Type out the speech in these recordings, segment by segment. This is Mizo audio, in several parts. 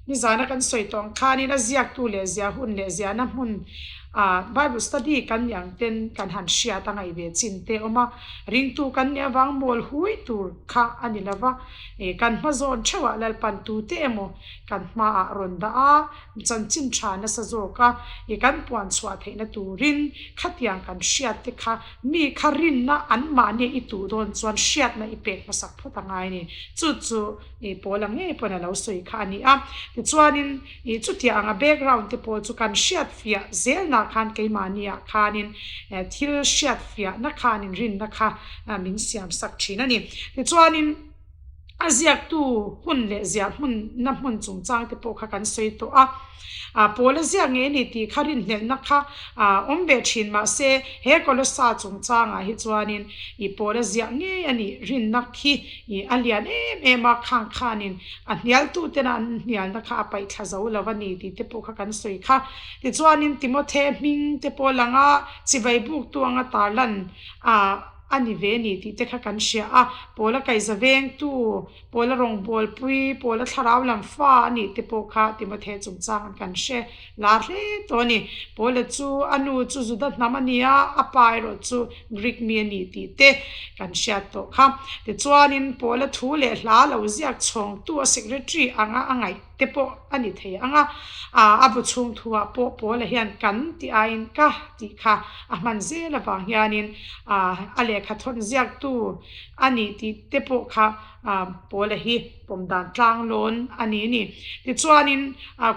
Nizana kan sawi tawh ang khanin a ziaktu leh ziah hun leh ziahna hmun ah Bible study kan nih ang ten kan han hriat a ngaih ve chin te awm a, ringtu kan nih avang mawl hui tur kha a ni lova, ih kan hma zawn theuhah Lalpan tute emaw kan hmaah rawn dah a, chanchin tha nasa zawk a, ih kan puan chhuah theihna turin khatiang kan hriat te kha mi kha rinna anmahni i tuh dawn chuan hriatna i pek hmasak phawt a ngai a ni. Chu chu. Ih pawl ang ngei pawn a lo sawi kha a ni a. Tichuanin ih chutiang anga background te pawh chu kan hriat fiah zelna khan keimahniah khanin thil hriat fiahna khanin rinna kha min siam sak thin a ni. Tichuanin a ziaktu hun leh ziah hmunna hmun chungchang te pawh kha kan sawi tawh a. A pawl a ziak ngei a ni tih kha rinhlelhna kha a awm ve thin mahse he Kolossa chungchangah hi chuanin i pawl a ziah ngei a nih rinna khi i a lian em em a, khang khanin a hnialtu tena an hnialna kha a paih thla zo lo a ni tih te pawh kha kan sawi kha. Tichuanin Timothe hming te pawh langa chivai buktu anga tarlan a a ni ve a ni tih te kha kan hria a, pawl a kaihza vengtu Paula rawngbawlpui, Paula thlarau lam fa a nih te pawh kha Timothe chungchang an kan hre lar hle tawh a ni. Paula chu a nu chu Juda hnam a ni a, a pa erawh chu Greek mi a ni tih te kan hriat tawh kha. Tichuanin Paula thu leh hla lo ziak chhawngtu a secretary anga a ngaih te pawh a ni thei ang a, a bu chhung thuah pawh Paula hian kan tih aiin ka tih kha a hman zel avang hianin a lehkha thawn ziaktu a ni tih te pawh kha Paula hi pawm dan tlang lawn a ni ni. Tichuanin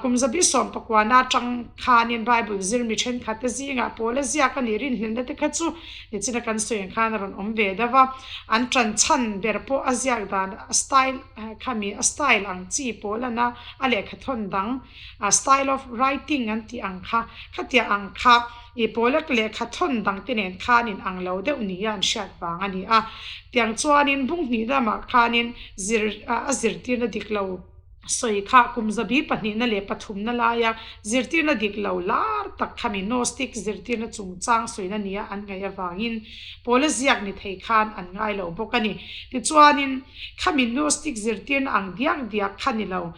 kum zabi sawmpakuana atang khanin Bible zir mi thenkhat te zingah Paula ziak a nih rinhlelhna te kha chu nichina kan sawi ang khan a rawn awm ve deuh a. An tan chhan ber pawh a ziak dan a style khami a style ang chi Paulana a lehkha thawn dang style of writing an tih ang kha khatiang ang kha I pawlak lehkha thawn dangte nen khan in ang lo deuh nia an hriat vang a ni a. Tiang chuanin bung hnih lamah khanin zir a zirtirna dik lo sawi kha kum zabi pahnihna leh pathumna laia zirtirna dik lo lar tak khami Gnostic zirtirna chungchang sawina nia an ngaih avangin pawla ziak ni thei khan an ngai lo bawk a ni. Tichuanin khami Gnostic zirtirna ang diak diak kha ni lo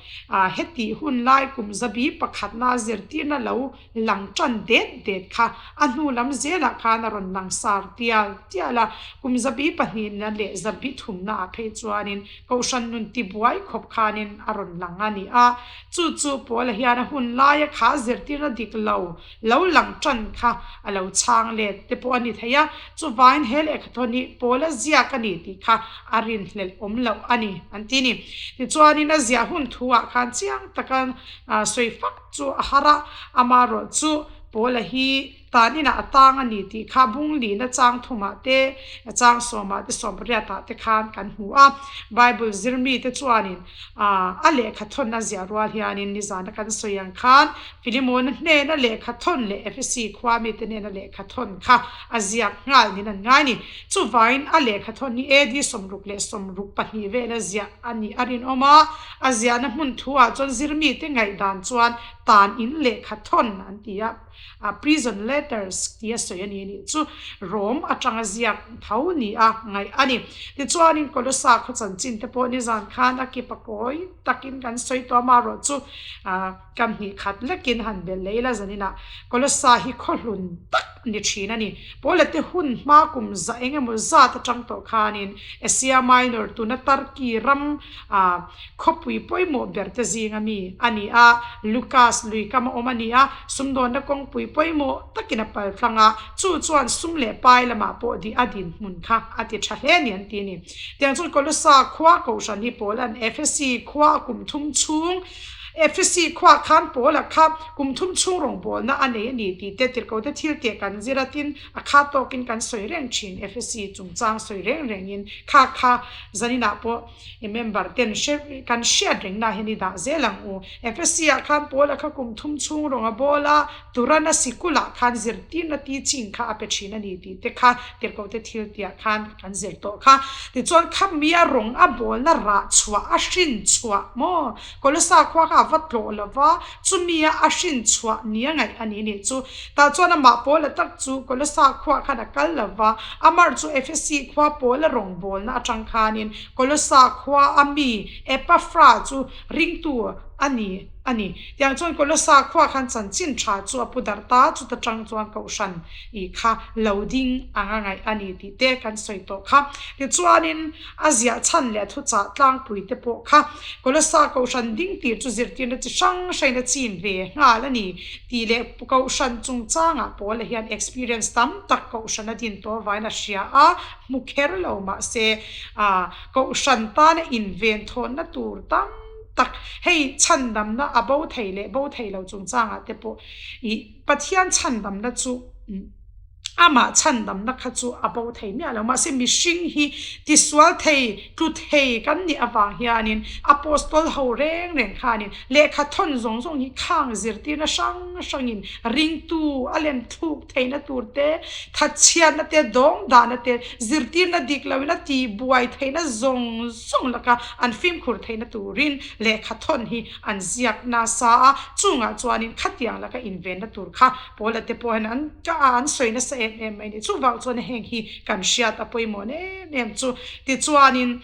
hetih hun lai kum zabi pakhatna zirtirna lo Lang tan det det kha a hnu lam zelah khan a rawn lang sar tial tial a, kum zabi pahnihna leh zabi thumna ah phei chuanin Kohhran nun tibuai khawp khanin a rawn lang a ni a. Chu chu Paula hian a hun laia kha zirtirna dik lo lo lang tan kha a lo chhang let te pawh a ni thei a, chuvangin he lehkhathawn hi Paula ziak a ni tih kha a rinhlelh awm loh a ni an ti ni. Tichuanin a ziah hun thu ah khan chiang taka sawi fak Chu a har a, amaherawh chu Paula hi tan inah a tang a ni tih kha bung lihna chang thumah te, chang sawmah te, sawmpariatah te khan kan hmu a. Bible zir mite chuanin a lehkha thawn a ziah rual hianin nizana kan sawi ang khan Filimona hnena lehkha thawn leh Efesi khua mite hnena lehkha thawn kha a ziak nghal niin an ngai a ni. Chuvangin a lehkha thawn hi AD 62 vela ziah a nih a rinawm a. A ziahna hmun thuah chuan zirmite ngaihdan chuan tan in lehkha thawn an ti a, prison letters tia sawi a ni anih chu Rom atanga ziak tho ni a ngaih a ni. Tichuanin Kolosa khaw chanchin te pawh nizan khan a kip a kawi takin kan sawi tawh a, amaherawh chu Kam hnih khat lekin han belh leh ila zaninah Kolossa hi khawhlun tak a ni thin a ni. Paula te hun hma kum za eng emaw zat atang tawh khanin Asia Minor tuna Turkey ram ah khawpui pawimawh ber te zinga mi a ni a, Lucas lui kam a awm a ni a, sumdawnna kawngpui pawimawh takin a pal tlang a, chu chuan sum leh pai lamah pawh dih a dinhmun kha a ti tha hle a ni an ti a ni. Tiang chuan Kolossa khua Kohhran hi Paula'n Ephesi khua a kum thum chhung Efesi khuah khan Paula kha kum thum chhung rawngbawlna a nei a ni tih te tirhkote thil teh kan zir a, tin a kha tawkin kan sawi reng thin. Efesi chungchang sawi reng rengin kha kha zaninah pawh i member ten hre kan hriat rengna hian i dah zel ang u. Efesi ah khan Paula kha kum thum chhung rawng a bawl a, Turana sikulah khan zirtirna teaching kha a pe thin a ni tih te kha tirhkote thil tihah khan kan zir tawh kha. Tichuan khamia rawng a bawlna rah chhuah a hrin chhuah maw? Kolosa khua kha a va tlawh lo va, chumia a hrin chhuah nia ngaih a ni nih chu. Tah chuan amah Paula tak chu Kolosa khuah khan a kal lo va, amar chu Efesi khua Paula rawngbawlna atang khanin Kolosa khua a mi Epafra chu ringtu. a ni a ni. Tiang chuan Kolosa khuah khan chanchin tha chu a pu darh ta, chuta tang chuan Kohhran ih kha lo ding ang a ngaih a ni tih te kan sawi tawh kha. Tichuanin a ziah chhan leh a thuchah tlangpui te pawh kha Kolosa Kohhran ding tir chu zirtirna chi hrang hrangin a chin ve nghal a ni tih leh Kohhran chungchangah Paula hian experience tam tak Kohhran a din tawh avangin a hria a, hmu kher lo mahse Kohhran tana inven thawnna tur tam tak hei chhandamna a bo thei leh bo thei lo chungchangah te pawh ih Pathian chhandamna chu amah chhandamna kha chu a bo thei miah lo. Mahse mihring hi tisual thei, tlu thei kan nih avang hianin Apostol ho reng reng khanin lehkha thawn zawng zawng hi khang zirtirna hrang hrangin ringtu a lem thluk theihna tur te, thatchhiatna te, dawngdahna te, zirtirna dik loin a tihbuai theihna zawng zawng laka an fimkhur theihna turin lehkha thawn hi an ziak nasa a, chungah chuanin khatiang laka invenna tur kha Paula te pawh hian an an sawi nasa em em mai a ni. Chuvang chuan heng hi kan hriat a pawimawh em em chu. Tichuanin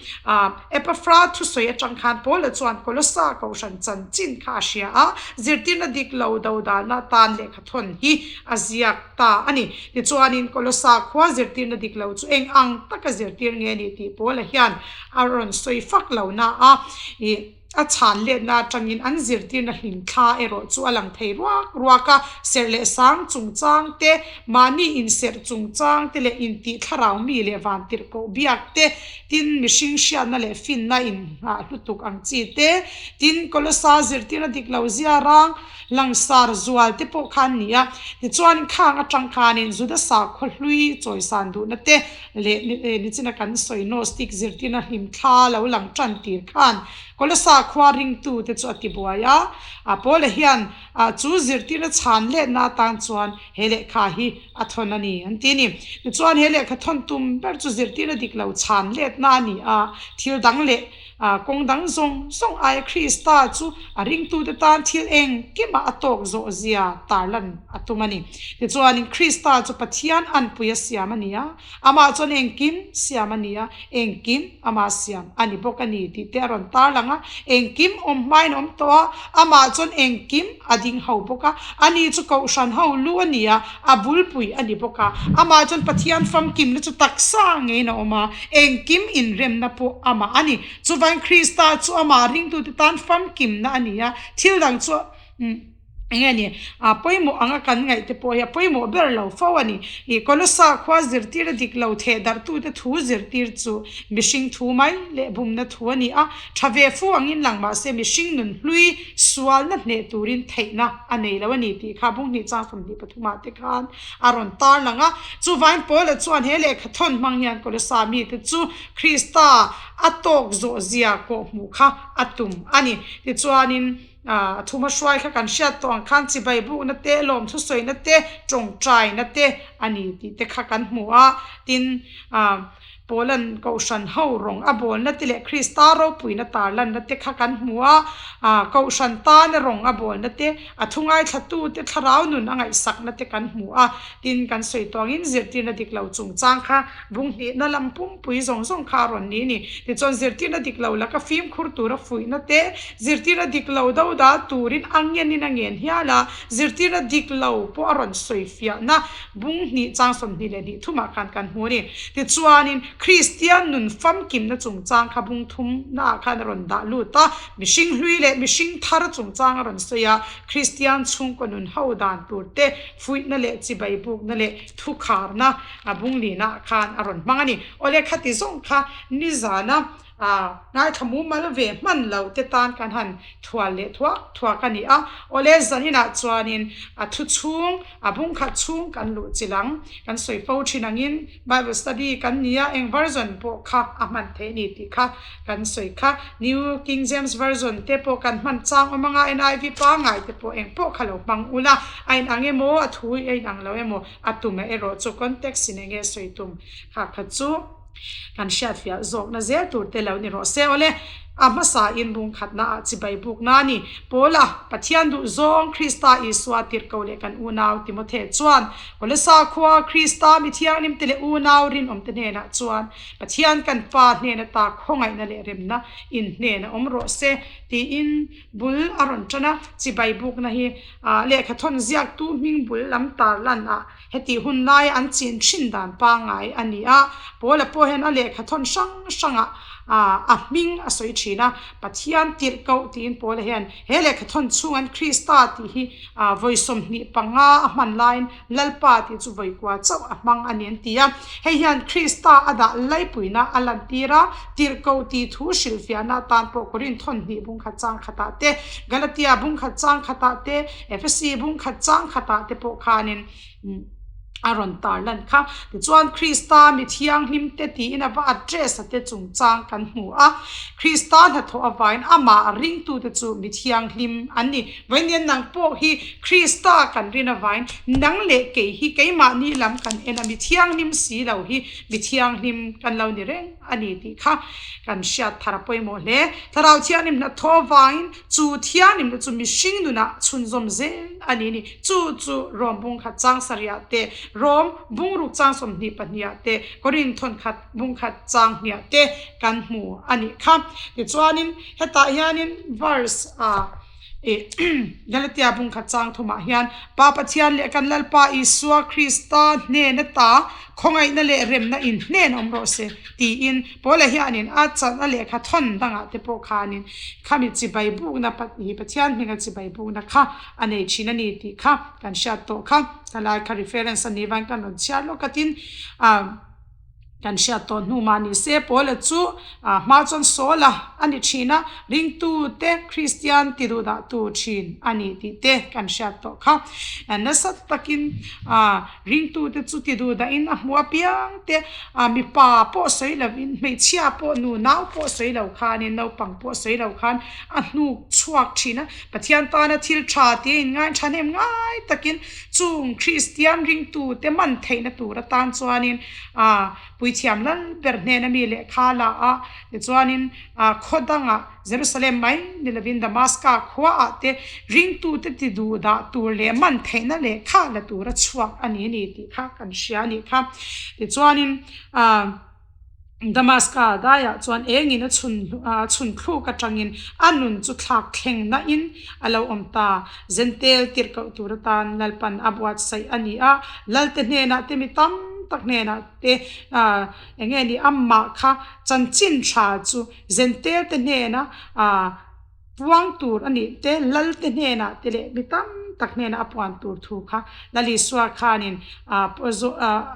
Epaphra thusawi atang khan Paula chuan Kolossa Kohhran chanchin kha a hria a, zirtirna dik lo dodalna atan lehkha thawn hi a ziak ta a ni. Tichuanin Kolossa khua zirtirna dik lo chu eng ang taka zirtir nge ni tih Paula hian a rawn sawi fak lo na a, ih a chhan letna atangin an zirtirna hlimthla erawh chu a lang thei ruak ruak a, serh leh sang chungchang te, mahni inserh chungchang te leh intih thlarau mi leh vantirhkoh biak te, tin mihring hriatna leh finna innghah hlutuk ang chi te, tin Kolossa zirtirna dik lo zia rang Langsar zual te pawh kha an ni a, tichuan khang atang khanin Juda sakhaw hlui chawisan duhna te leh nichina kan sawi Gnostic zirtirna hlimthla lo lang tan tir khan Kolossa khua ringtu te chu a tibuai a. Paula hian chu zirtirna chhan letna atan chuan he lehkha hi a thawn a ni an ti a ni. Tichuan he lehkha thawn tum ber chu zirtirna dik lo chhan letna a ni a, thil dang leh Kawng dang zawng zawng aia Krista chu a ringtute tan thil engkimah a tawk zawh zia tarlan a tum a ni. Tichuanin Krista chu Pathian anpui a siam a ni a, amah chuan engkim siam a ni a, engkim amah siam a ni bawk a ni tih te a rawn tarlang a. Engkim awm hmain a awm tawh a, amah chuan engkim a ding ho bawk a, ani chu Kohhran ho lu a ni a, a bulpui a ni bawk a. Amah chuan Pathian famkimna chu taksa ngeiin a awm a, engkim inremna pawh amah a ni. Chuvain Krista chu amah ringtute tan famkimna a ni a, thil dang chu eng nge ni, a pawimawh anga kan ngaih te pawh hi a pawimawh ber lo fo a ni. Ih Kolosa khua zirtir a dik lo theh darhtute thu zirtir chu mihring thu mai leh bumna thu a ni a, tha ve fu angin lang mahse mihring nun hlui sualna hneh turin theihna a nei lo a ni tih kha Bunghnih chang 23 ah te khan a rawn tar lang a. Chuvain Paula chuan he lehkha thawn hmang hian Kolosa mite chu Krista a tawk zawh zia kawh hmuh kha a tum a ni. Tichuanin a thuma hruai kha kan hriat tawh ang khan chibai bukna te, lawm thusawina te, tawngtaina te a ni tih te kha kan hmu a. Tin, Paula'n Kohhran ho rawng a bawlna te leh Krista ropuina tarlanna te kha kan hmu a, Kohhran tana rawng a bawlna te, a thu ngaithlatute thlarau nun a ngaihsakna te kan hmu a, tin kan sawi tawh angin zirtirna dik lo chungchang kha bunghnihna lam pumpui zawng zawng kha a rawn ni a ni. Tichuan zirtirna dik lo laka fimkhur tura fuihna te, zirtirna dik lo dodal turin a ngenin a ngen hial a, zirtirna dik lo pawh a rawn sawi fiahna Bung hnih chang 22 thumah khan kan hmu a ni. Tichuanin, Kristian nun famkimna chungchang kha bung thumnaah khan a rawn dah lut a, mihring hlui leh mihring thar chungchang a rawn sawi a, Kristian chhungkaw nun ho dan tur te, fuihna leh chibai bukna leh thukharna a bung linah khan a rawn hmang a ni. Awle khati zawng kha nizana A ngaithla mumal ve hman lo te tan kan han thual leh thuak thuak a ni a, awle zaninah chuanin a thu chhung, a bungkhat chhung kan luh chilh ang. Kan sawi fo thin angin Bible study kan ni a, eng version pawh kha a hman theih a ni tih kha kan sawi kha. New King James Version te pawh kan hman chang awm anga NIV pangngai te pawh eng pawh kha lo hmang ula, a inang emaw a thu a inang lo emaw a tum erawh chu context in enge sawi tum kha kha chu. Kan hriatfiah zawkna zel tur te lo ni rawh se. Awle, A hmasa in bung khatna ah chibai bukna a ni. Paula, Pathian duh zawng Krista Isua tirhko leh kan unau Timothe chuan Kolesa khua Krista mi thianghlim te leh unau rinawm te hnenah chuan Pathian kan Pa hnen ata khawngaihna leh remna in hnen a awm rawh se tiin bul a rawn tan a. Chibai bukna hi lehkha thawn ziaktu hming bul lam tarlan ah Hetih hun laia an chin thin dan pangngai a ni a, Paula pawh hian a lehkha thawn hrang hrangah a hming a sawi thin a, Pathian tirh koh tiin Paula hian he lehkha thawn chhungan Krista tih hi vawi 25 a hman laiin Lalpa tih chu vawi kua chauh a hmang a ni an ti a. Hei hian Krista a dah laipuina a lantir a, tirh koh tih thu hrilhfiahna atan pawh Korinth thawn hnih bungkhat chang khatah te, Galatia bungkhat chang khatah te, Efesi bung khat chang khatah te pawh khanin a rawn tar lan kha. Tichuan Krista mi thianghlim te tiin a va address a te chungchang kan hmu a. Krista hnathawh avangin amah ringtute chu mi thianghlim an ni. Vawiin nang pawh hi Krista kan rin avangin nang leh kei hi keimahni lam kan en a, mi thianghlim si lo hi mi thianghlim kan lo ni reng a ni tih kha kan hriat thar a pawimawh hle. Thlarau thianghlim hnathawh avangin Chu thianghlimna chu mihring nunah chhunzawm zel a ni ni. Chu chu Rom bung khat chang sarihah te, Rom bungruk chang 22ah te, Korin thawn khat bung khat chang hniah te kan hmu a nih kha. Tichuanin hetah hianin verse ah ih Galatia bung khat chang thumah hian Pa Pathian leh kan Lalpa Isua Krista hnen ata Khawngaihna leh remna in hnen awm rawh se, tiin Paula hianin a chan a lehkha thawn dangah te pawh khanin khami chibai bukna hi Pathian hminga chibai bukna kha a nei thin a ni tih kha kan hriat tawh kha. Helai kha reference a nih vangin kan rawn chhiar lawk atin kan hriat tawh hnu mah ni se Paula chu hma chuan Saula a ni thin a, ringtute Kristian ti duh dah tu thin a ni tih te kan hriat tawh kha. Nasa takin Ringtute chu ti duh dahin a hmu apiang te, mipa pawh sawi lovin, hmeichhia pawh, nu nau pawh sawi lo khanin, naupang pawh sawi lo khan a hnuk chhuak thin a. Pathian tana thil tha tia inngain thahnem ngai takin chung Kristian ringtute man theihna tur atan chuanin puithiam lal ber hnena mi lehkha la a, tichuanin khaw dangah, Jerusalem mai ni lovin Damaska khuaah te ringtute ti duh dah tur leh man theihna leh kha la tura chhuak a ni ni tih kha kan hria a nih kha. Tichuanin ah Damaska daiah chuan engin a chhun a chhun thluk atangin a nun chu thlak thleng nain a lo awm ta. Zentel tirhkoh tur atan Lalpan a buatsaih a ni a, Lalte hnenah te mi tam tak hnenah te ah eng nge ni amah kha chanchin tha chu Zentel te hnena puang tur a nih te, Lal te hnenah te leh mi tam tak hnena a puan tur thu kha Lal Isua khanin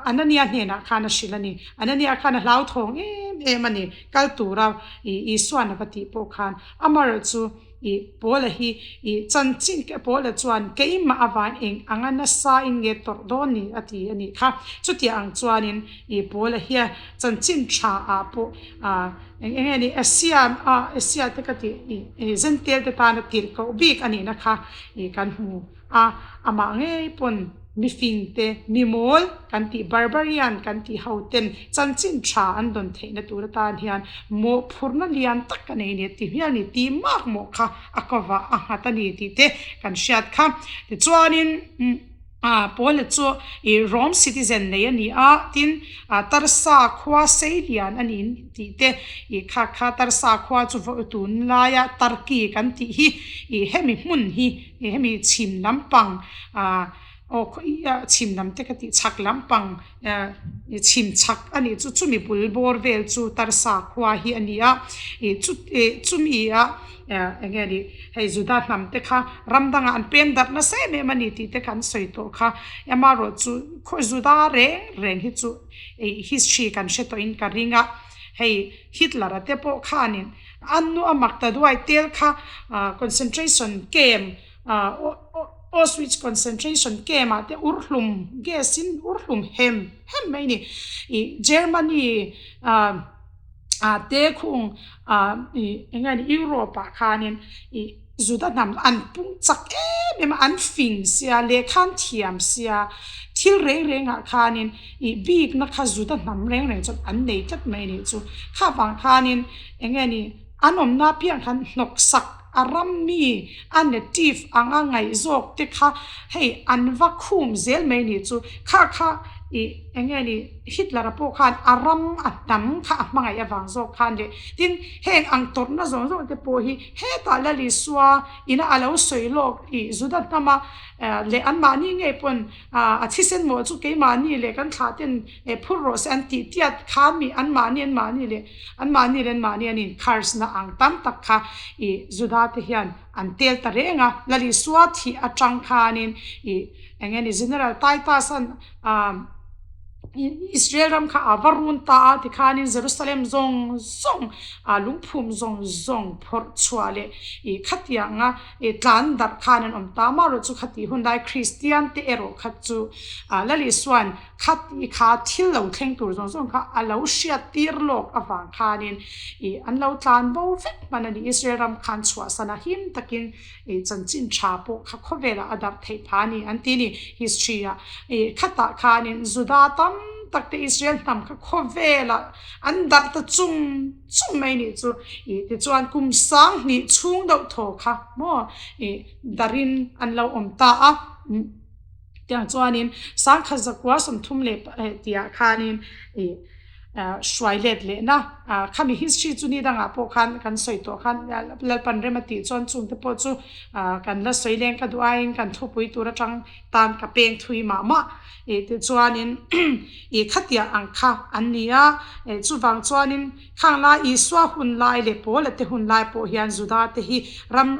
Anania hnenah khan a hrilh a ni. Anania khan a hlauthawng em em a ni. Kal tura Isuan a va tih pawh khan amaherawh chu I Paula hi i chanchin ke Paula chuan keimah avain eng anga nasa in nge tawrh dawn ni a ti a nih kha. Chutiang ang chuanin i Paula hian chanchin tha ah pawh ah eng eng nge ni Asia ah Asia te ka tih i Zentel te tana tirh koh bik a nihna kha i kan hmu a, amah ngei pawn mifing te, mi mawl kan tih barbarian kan tih ho ten chanchin tha an dawn theihna tur atan hian mawhphurhna lian tak a nei a ni ti hmial ni tih mak mawh kha a kovah a nghat a ni tih te kan hriat kha. Tichuanin Paula chu ih Rome citizen nei a ni a, tin Tarsa khua sei lian a ni tih te ih kha kha Tarsa khua chu vawi tunlaia Turkey kan tih hi ih hemi hmun hi ih hemi chhim lampang ah aw chhim lam te ka tih chhak lampang ah chhim chhak a nih chu chumi bul bawr vel chu Tarsa khua hi a ni a ih chu ih chumi ah eng nge ni hei Juda hnam te kha ram dangah an pem darh nasa em em a ni tih te kan sawi tawh kha amaherawh chu khaw Juda reng reng hi chu ih history kan hre tawhin ka ring a hei Hitler a te pawh khanin an nu a mak ta duai tel kha ah concentration camp ah Auschwitz concentration camp ah te urhlum gas in urhlum hem hem mai a ni ih Germany ah ah te khung ah ih eng nge ni Europe ah khanin ih Juda hnam an pung chak em em a an fing sia lehkha an thiam sia thil reng reng ah khanin ih bikna kha Juda hnam reng reng chuan an nei tlat mai a nih chu kha vang khanin eng nge ni. An awmna apiang khan hnawksak a ram mi a native anga ngaih zawk te kha hei an va khum zel mai ni chu kha kha ih eng nge ni Hitler-a pawh khan a ram a hnam kha a hmangaih avang zawk khan leh tin heng ang tawrhna zawng zawng te pawh hi hetah Lal Isua ina a lo sawi lawk ih Juda hnama leh anmahni ngei pawn a thisen mawh chu keimahni leh kan thlah ten phur rawh se an tih tiat kha mi anmahni anmahni leh Anmahni leh anmahni an inkhars na ang tam tak kha ih Juda te hian an tel ta reng a, Lal Isua thih atang khanin ih eng nge ni General Titus an ah Israel ram kha a va run ta a tikhanin Jerusalem zawng zawng ah lungphum zawng zawng phawrh chhuah leh ih khatianga ih tlan darh khan an awm ta amaherawh chu khatih hun lai Kristian te erawh kha chu ah Lal Isua'n Khati kha thil lo thleng tur zawng zawng kha a lo hriat tir lawk avang khanin ih an lo tlan bo vek hman a ni. Israel ram khan chhuahsan a him takin ih chanchin tha pawh kha khawvelah a darh theih phah a ni an ti ni. History ah ih khatah khanin Juda tam tak te Israel hnam kha khawvelah an darh ta chung chung mai nih chu ih tichuan kum 2000 chhung deuh thaw kha maw ih darhin an lo awm ta a. Tiang chuanin 10,000 zakua 30 leh tihah khanin ih hruai let lehna khami history chu ni dangah pawh khan kan sawi tawh khan Lalpan rem a tih chuan chungte pawh chu kan la sawi leng ka duh aiin kan thupui tur atang tan ka peng thui mah mah ih tichuanin ih khatiah ang kha an ni a chuvang chuanin Khang lai Isua hun lai leh Paula te hun lai pawh hian Juda te hi ram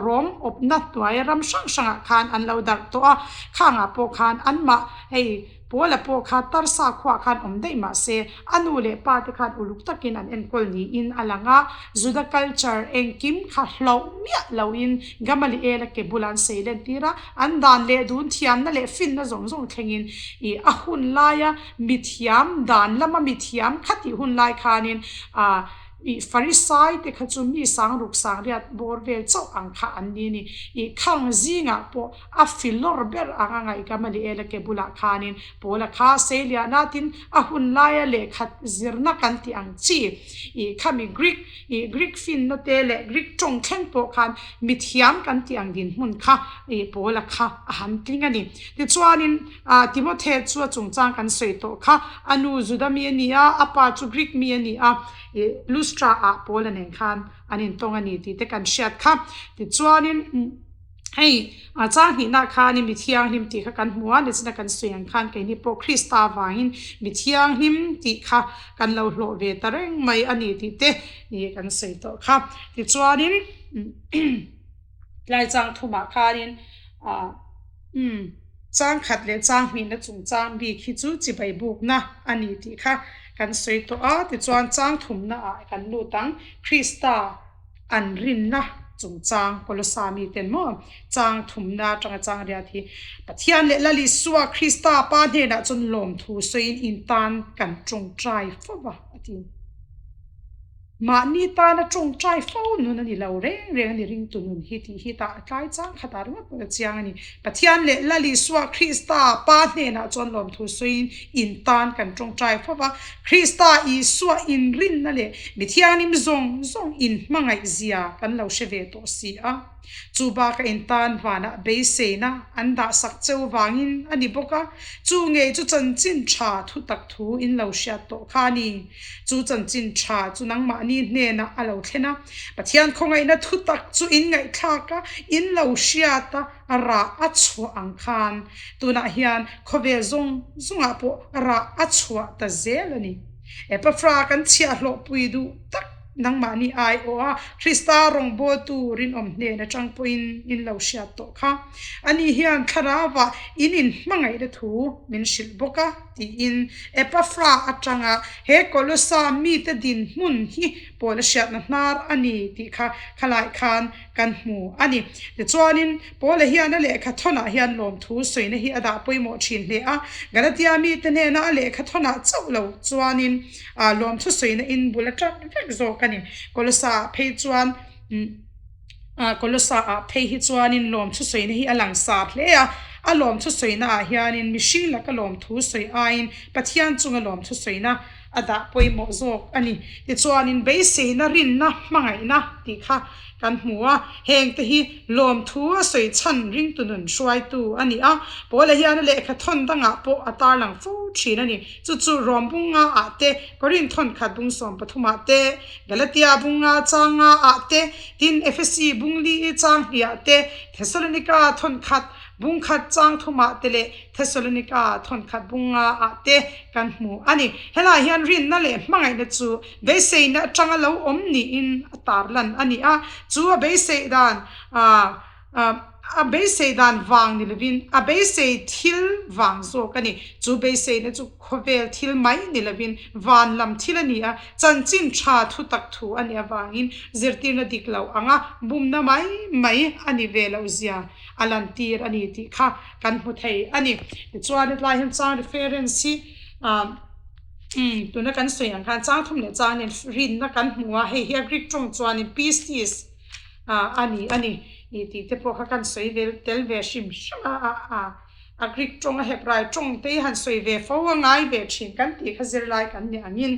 Rom awpna hnuai ram hrang hrangah khan an lo darh tawh a, khangah pawh khan anmah hei Paula pawh kha Tarsa khuaah khan awm daih mah se a nu leh pa te khan uluk takin an enkawl niin a lang a, Juda culture engkim kha hlauh miah loin Gamaliel-a ke bulah an sei len tir a, an dan leh dun thiamna leh finna zawng zawng thlengin ih a hun laia Mithiam dan lama mithiam kha tih hun lai khanin ah ih Farisai te kha chu mi sang ruk sang riat bawr vel chauh ang kha an ni a ni. Ih khang zingah pawh a filawr ber ang a ngaih Gamaliel a ke bulah khanin Paula kha seiliahna tin a hun laia lehkhat zirna kan tih ang chi ih khami Greek ih Greek finna te leh Greek tawng thleng pawh khan mithiam kan tih ang dinhmun kha ih Paula kha a han tling a ni. Tichuanin. Ah, Timothe chu a chungchang kan sawi tawh kha. A nu Juda mi a ni a, a pa chu Greek mi a ni a, ih Lustra ah Paula nen khan an intawng a ni tih te kan hriat kha. Tichuanin, hei a chang hnihna khanin mi thianghlim tih kha kan hmu a, nichina kan sawi ang khan keini pawh Krista avangin mi thianghlim tih kha kan lo hlawh ve ta reng mai a ni tih te ih kan sawi tawh kha. Tichuanin, tlai chang thumah khanin ah Umm, chang khat leh chang hnihna chungchang bik hi chu chibai bukna a ni tih kha kan sawi tawh a, tichuan chang thumna ah kan lut ang, Krista an rinna chungchang Kolosa miten maw chang thumna atanga chang riat hi Pathian leh Lal Isua Krista Pa hnenah chuan lawmthu sawiin intan kan tawngtai fo va a ti. Mahni tana tawngtai fo nun a ni lo reng reng a ni ringtu nun hi tih hi tah tlai chang khatah ringawt pawh a chiang a ni. Pathian leh Lal Isua Krista Pa hnenah chuan lawmthu sawiin in tan kan tawngtai fo va, Krista Isua inrinna leh mi thianghlim zawng zawng in hmangaih zia kan lo hre ve tawh si a. Chu bakah in tan vanah beiseina an dahsak cheu vangin a ni bawk a, chu ngei chu chanchin tha thu tak thu in lo hriat tawh kha a ni. Chu chanchin tha chu nangmahni hnenah a lo thlen a, Pathian khawngaihna thu tak chu in ngaihthlak a, in lo hriat a, rah a chhuah ang khan tunah hian khawvel zawng zawngah pawh rah a chhuah ta zel a ni. Epafra kan chhiahhlawhpui duh tak. Nangmahni aiawh a Krista rawngbawltu rinawm hnen atang pawhin in lo hriat tawh kha. Ani hian thlarauah in inhmangaihna thu min hrilh bawk a, tiin Epafra atanga he Kolosa mite dinhmun hi Paula hriatna hnar a ni tih kha khalai khan kan hmu a ni. Tichuanin, Paula hian a lehkha thawnah hian lawmthu sawina hi a dah pawimawh thin hle a. Galatia mite hnena a lehkha thawnah chauh lo chuanin lawmthu sawina in bul a ṭan vek zawk a ni. Kolosa ah phei chuan Kolosa ah phei hi chuanin lawmthu sawina hi a langsar hle a. A lawmthu sawina ah hianin mihring laka lawmthu sawi aiin Pathian chunga lawmthu sawina. a dah pawimawh zawk a ni. Tichuanin beiseina rinna hmangaihna tih kha kan hmu a, hengte hi lawmthu a sawi chhan ringtu nun hruaitu a ni a, Paula hian a lehkha thawn dangah pawh a tarlang fo thin a ni. Chu chu Rom bunga ah te, Korinth thawn khat bung 13 ah te, Galatia bunga changa ah te, tin Efesi bungli chang hnih ah te, Thesalonika thawn khat bung khat chang thumah te leh Thesalonika thawn khat bunga ah te kan hmu a ni. Helaiah hian rinna leh hmangaihna chu beiseina atanga lo awm niin a tarlan a ni a, chu a beisei dan a beisei dan vang ni lovin a beisei thil vang zawk a ni. Chu beiseina chu khawvel thil mai ni lovin van lam thil a ni a, chanchin tha thu tak thu a nih avangin zirtirna dik lo anga bumna mai mai a ni ve loh zia a lantir a ni tih kha kan hmu thei a ni. Tichuan hetlai hian chang reference hi ah tuna kan sawi ang khan chang thum leh chang nen rinna kan hmu a, hei hi a Greek tawng chuanin pistis ah a ni a ni tih te pawh kha kan sawi vel tel ve hrim hrim a a a Greek tawng a Hebrai tawng te hi han sawi ve fo a ngai ve thin kan tih kha zirlai kan ni angin.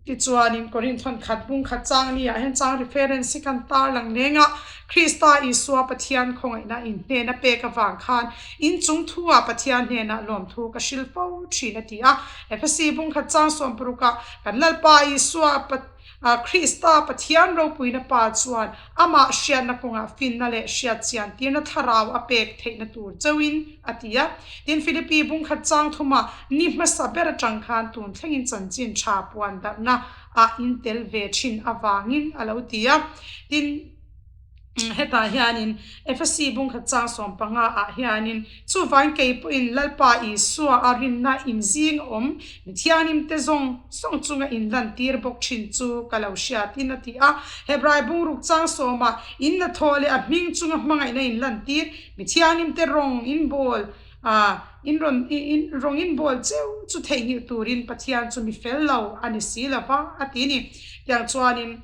Tichuanin Korinth hawn khat bung khat chang ni ah hian chang reference hi kan tar lang leng a, Krista Isua Pathian khawngaihna in hnen a pek avang khan in chung thu ah Pathian hnenah lawmthu ka hril fo thin a ti a. Ephesi bung khat chang 60 ah kan Lalpa Isua Krista Pathian ropuina Pa chuan amah hriatna kawngah finna leh hriatchian tirna thlarau a pek theihna tur chauhin a ti a. Tin, Philippi bungkhat chang thumah ni hmasa ber atang khan tun thlengin chanchin tha puan darhna ah in tel ve thin avangin a lo ti a. Tin, hetah hianin Ephesi bungkhat chang 15 ah hianin Chuvang kei pawhin Lalpa Isua a rinna inzing awm mithianghlim te zawng zawng chunga inlantir bawk thin chu ka lo hriatin a ti a. Hebrai bungruk chang sawmah in la thaw leh a hming chunga hmangaihna inlantir mithianghlim te rawng inbawl a in rawn in rawng inbawl cheu chu theihnghilh turin Pathian chu mi fel lo a ni si lova a ti ni. Tiang chuanin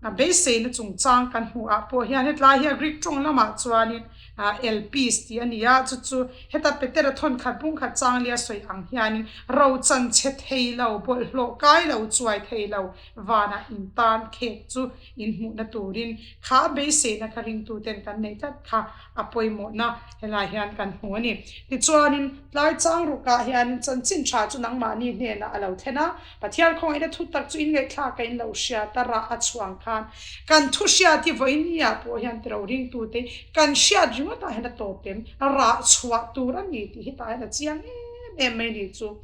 a beiseina chungchang kan hmuh ah pawh hian hetlai hi a Greek tawng lamah chuanin Elpis tih a ni a, chu chu heta Petera thawn khat bung khat chang lia sawi ang hianin ro chan chhe thei lo, bawlhhlawh kai lo, chuai thei lo vanah in tan khek chu in hmuhna turin kha a beiseina kha ringtuten kan neih tlat kha a pawimawhna helai hian kan hmu a ni. Tichuanin tlai chang rukah hianin chanchin tha chu nangmahni hnenah a lo thlen a, Pathian khawngaihna thu tak chu inngaihthlak a in lo hriat a, rah a chhuang khan kan thu hriat hi vawiin ah pawh hian tiro ringtute kan hriat ringawt ah hian a tawp em, rah chhuah tur a ni tih hi tah hian a chiang em em mai ni chu.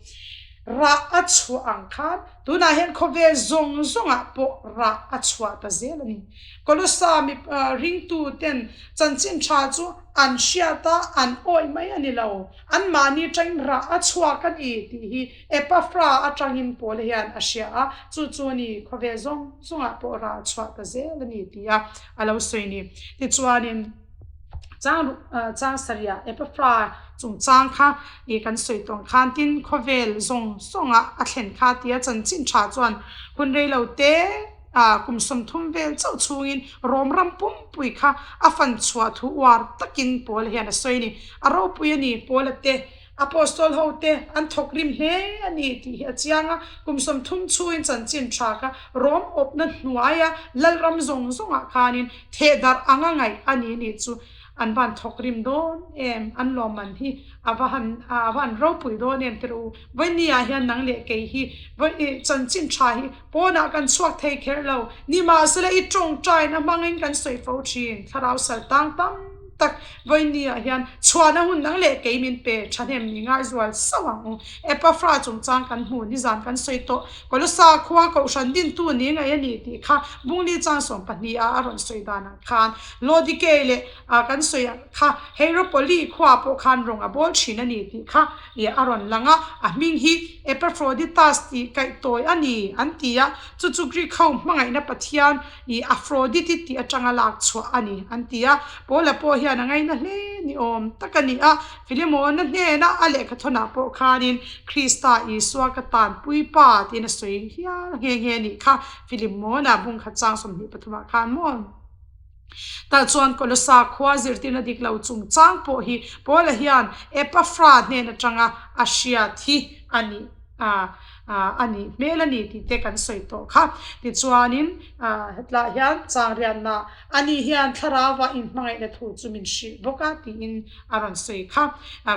Rah a chhuah ang khan tunah hian khawvel zawng zawng ah pawh rah a chhuah ta zel a ni. Kolosa mi ringtuten chanchin tha chu an hriat a, an awih mai a ni lo, anmahni atangin rah a chhuak a ni tih hi Epaphra atangin Paula hian a hria a, chu chu a ni, khawvel zawng zawngah pawh rah a chhuah ta zel a ni tia a lo sawi ni. Tichuanin, chang chang sarih Epaphra chungchang kha ih kan sawi tawh ang khan tin khawvel zawng zawngah a thlen kha tia chanchin tha chuan hun rei lo te ah kum 30 vel chauh chhungin Rom ram pumpui kha a fan chhuah thu uar takin Paula hian a sawi a ni. A ropui a ni Paula te Apostol hote an thawk rim hle a ni tih hi a chiang a, kum 30 chhungin chanchin tha kha Rom awpna hnuaia Lalram zawng zawngah khanin thehdarh anga ngaih a ni nih chu an van thawk rim dawn em, an lawmman hi a va han a va han ropui dawn em tirh u. Vawinia hian nang leh kei hi vawi chanchin tha hi pawnah kan chhuak thei kher lo, nimahsela i tawngtaina hmangin kan sawi fo thin, thlarau sal tang tam tak vawinia hian chhuahna hun dang leh kei min pe thahnem ni ngaizual sauh ang u. Epaphra chungchang kan hmu nizan kan sawi tawh. Kolosa khua kohhran dintu ni ngaih a ni tih kha Bungli chang 12 ah a rawn sawi dan ang khan Lodikei leh kan sawi ang kha Heiropoli khua pawh khan rawng a bawl thin a ni tih kha a rawn lang a, a hming hi Epaphroditus tih kaihtawi a ni an ti a, chu chu Greek ho hmangaihna pathian I Aphrodite tih atanga lak chhuah a ni, an ti a. Paula pawh hian a ngaina hle ni awm tak a ni a. Filimona hnena a lehkhathawnah pawh khanin Krista Isua ka tanpui pa tiin a sawi hial nghe nghe a nih kha. Filimona bungkhat chang 23 ah khan maw? Tah chuan Kolosa khua zirtirna dik lo chungchang pawh hi Paula hian Epaphra hnen atanga a hriat hi a ni. A nih hmel a ni tih te kan sawi tawh kha. Tichuanin hetlaiah hian chang riatna ani hian thlarauva inhmangaihna thu chu min hrilh bawk a tiin a rawn sawi kha.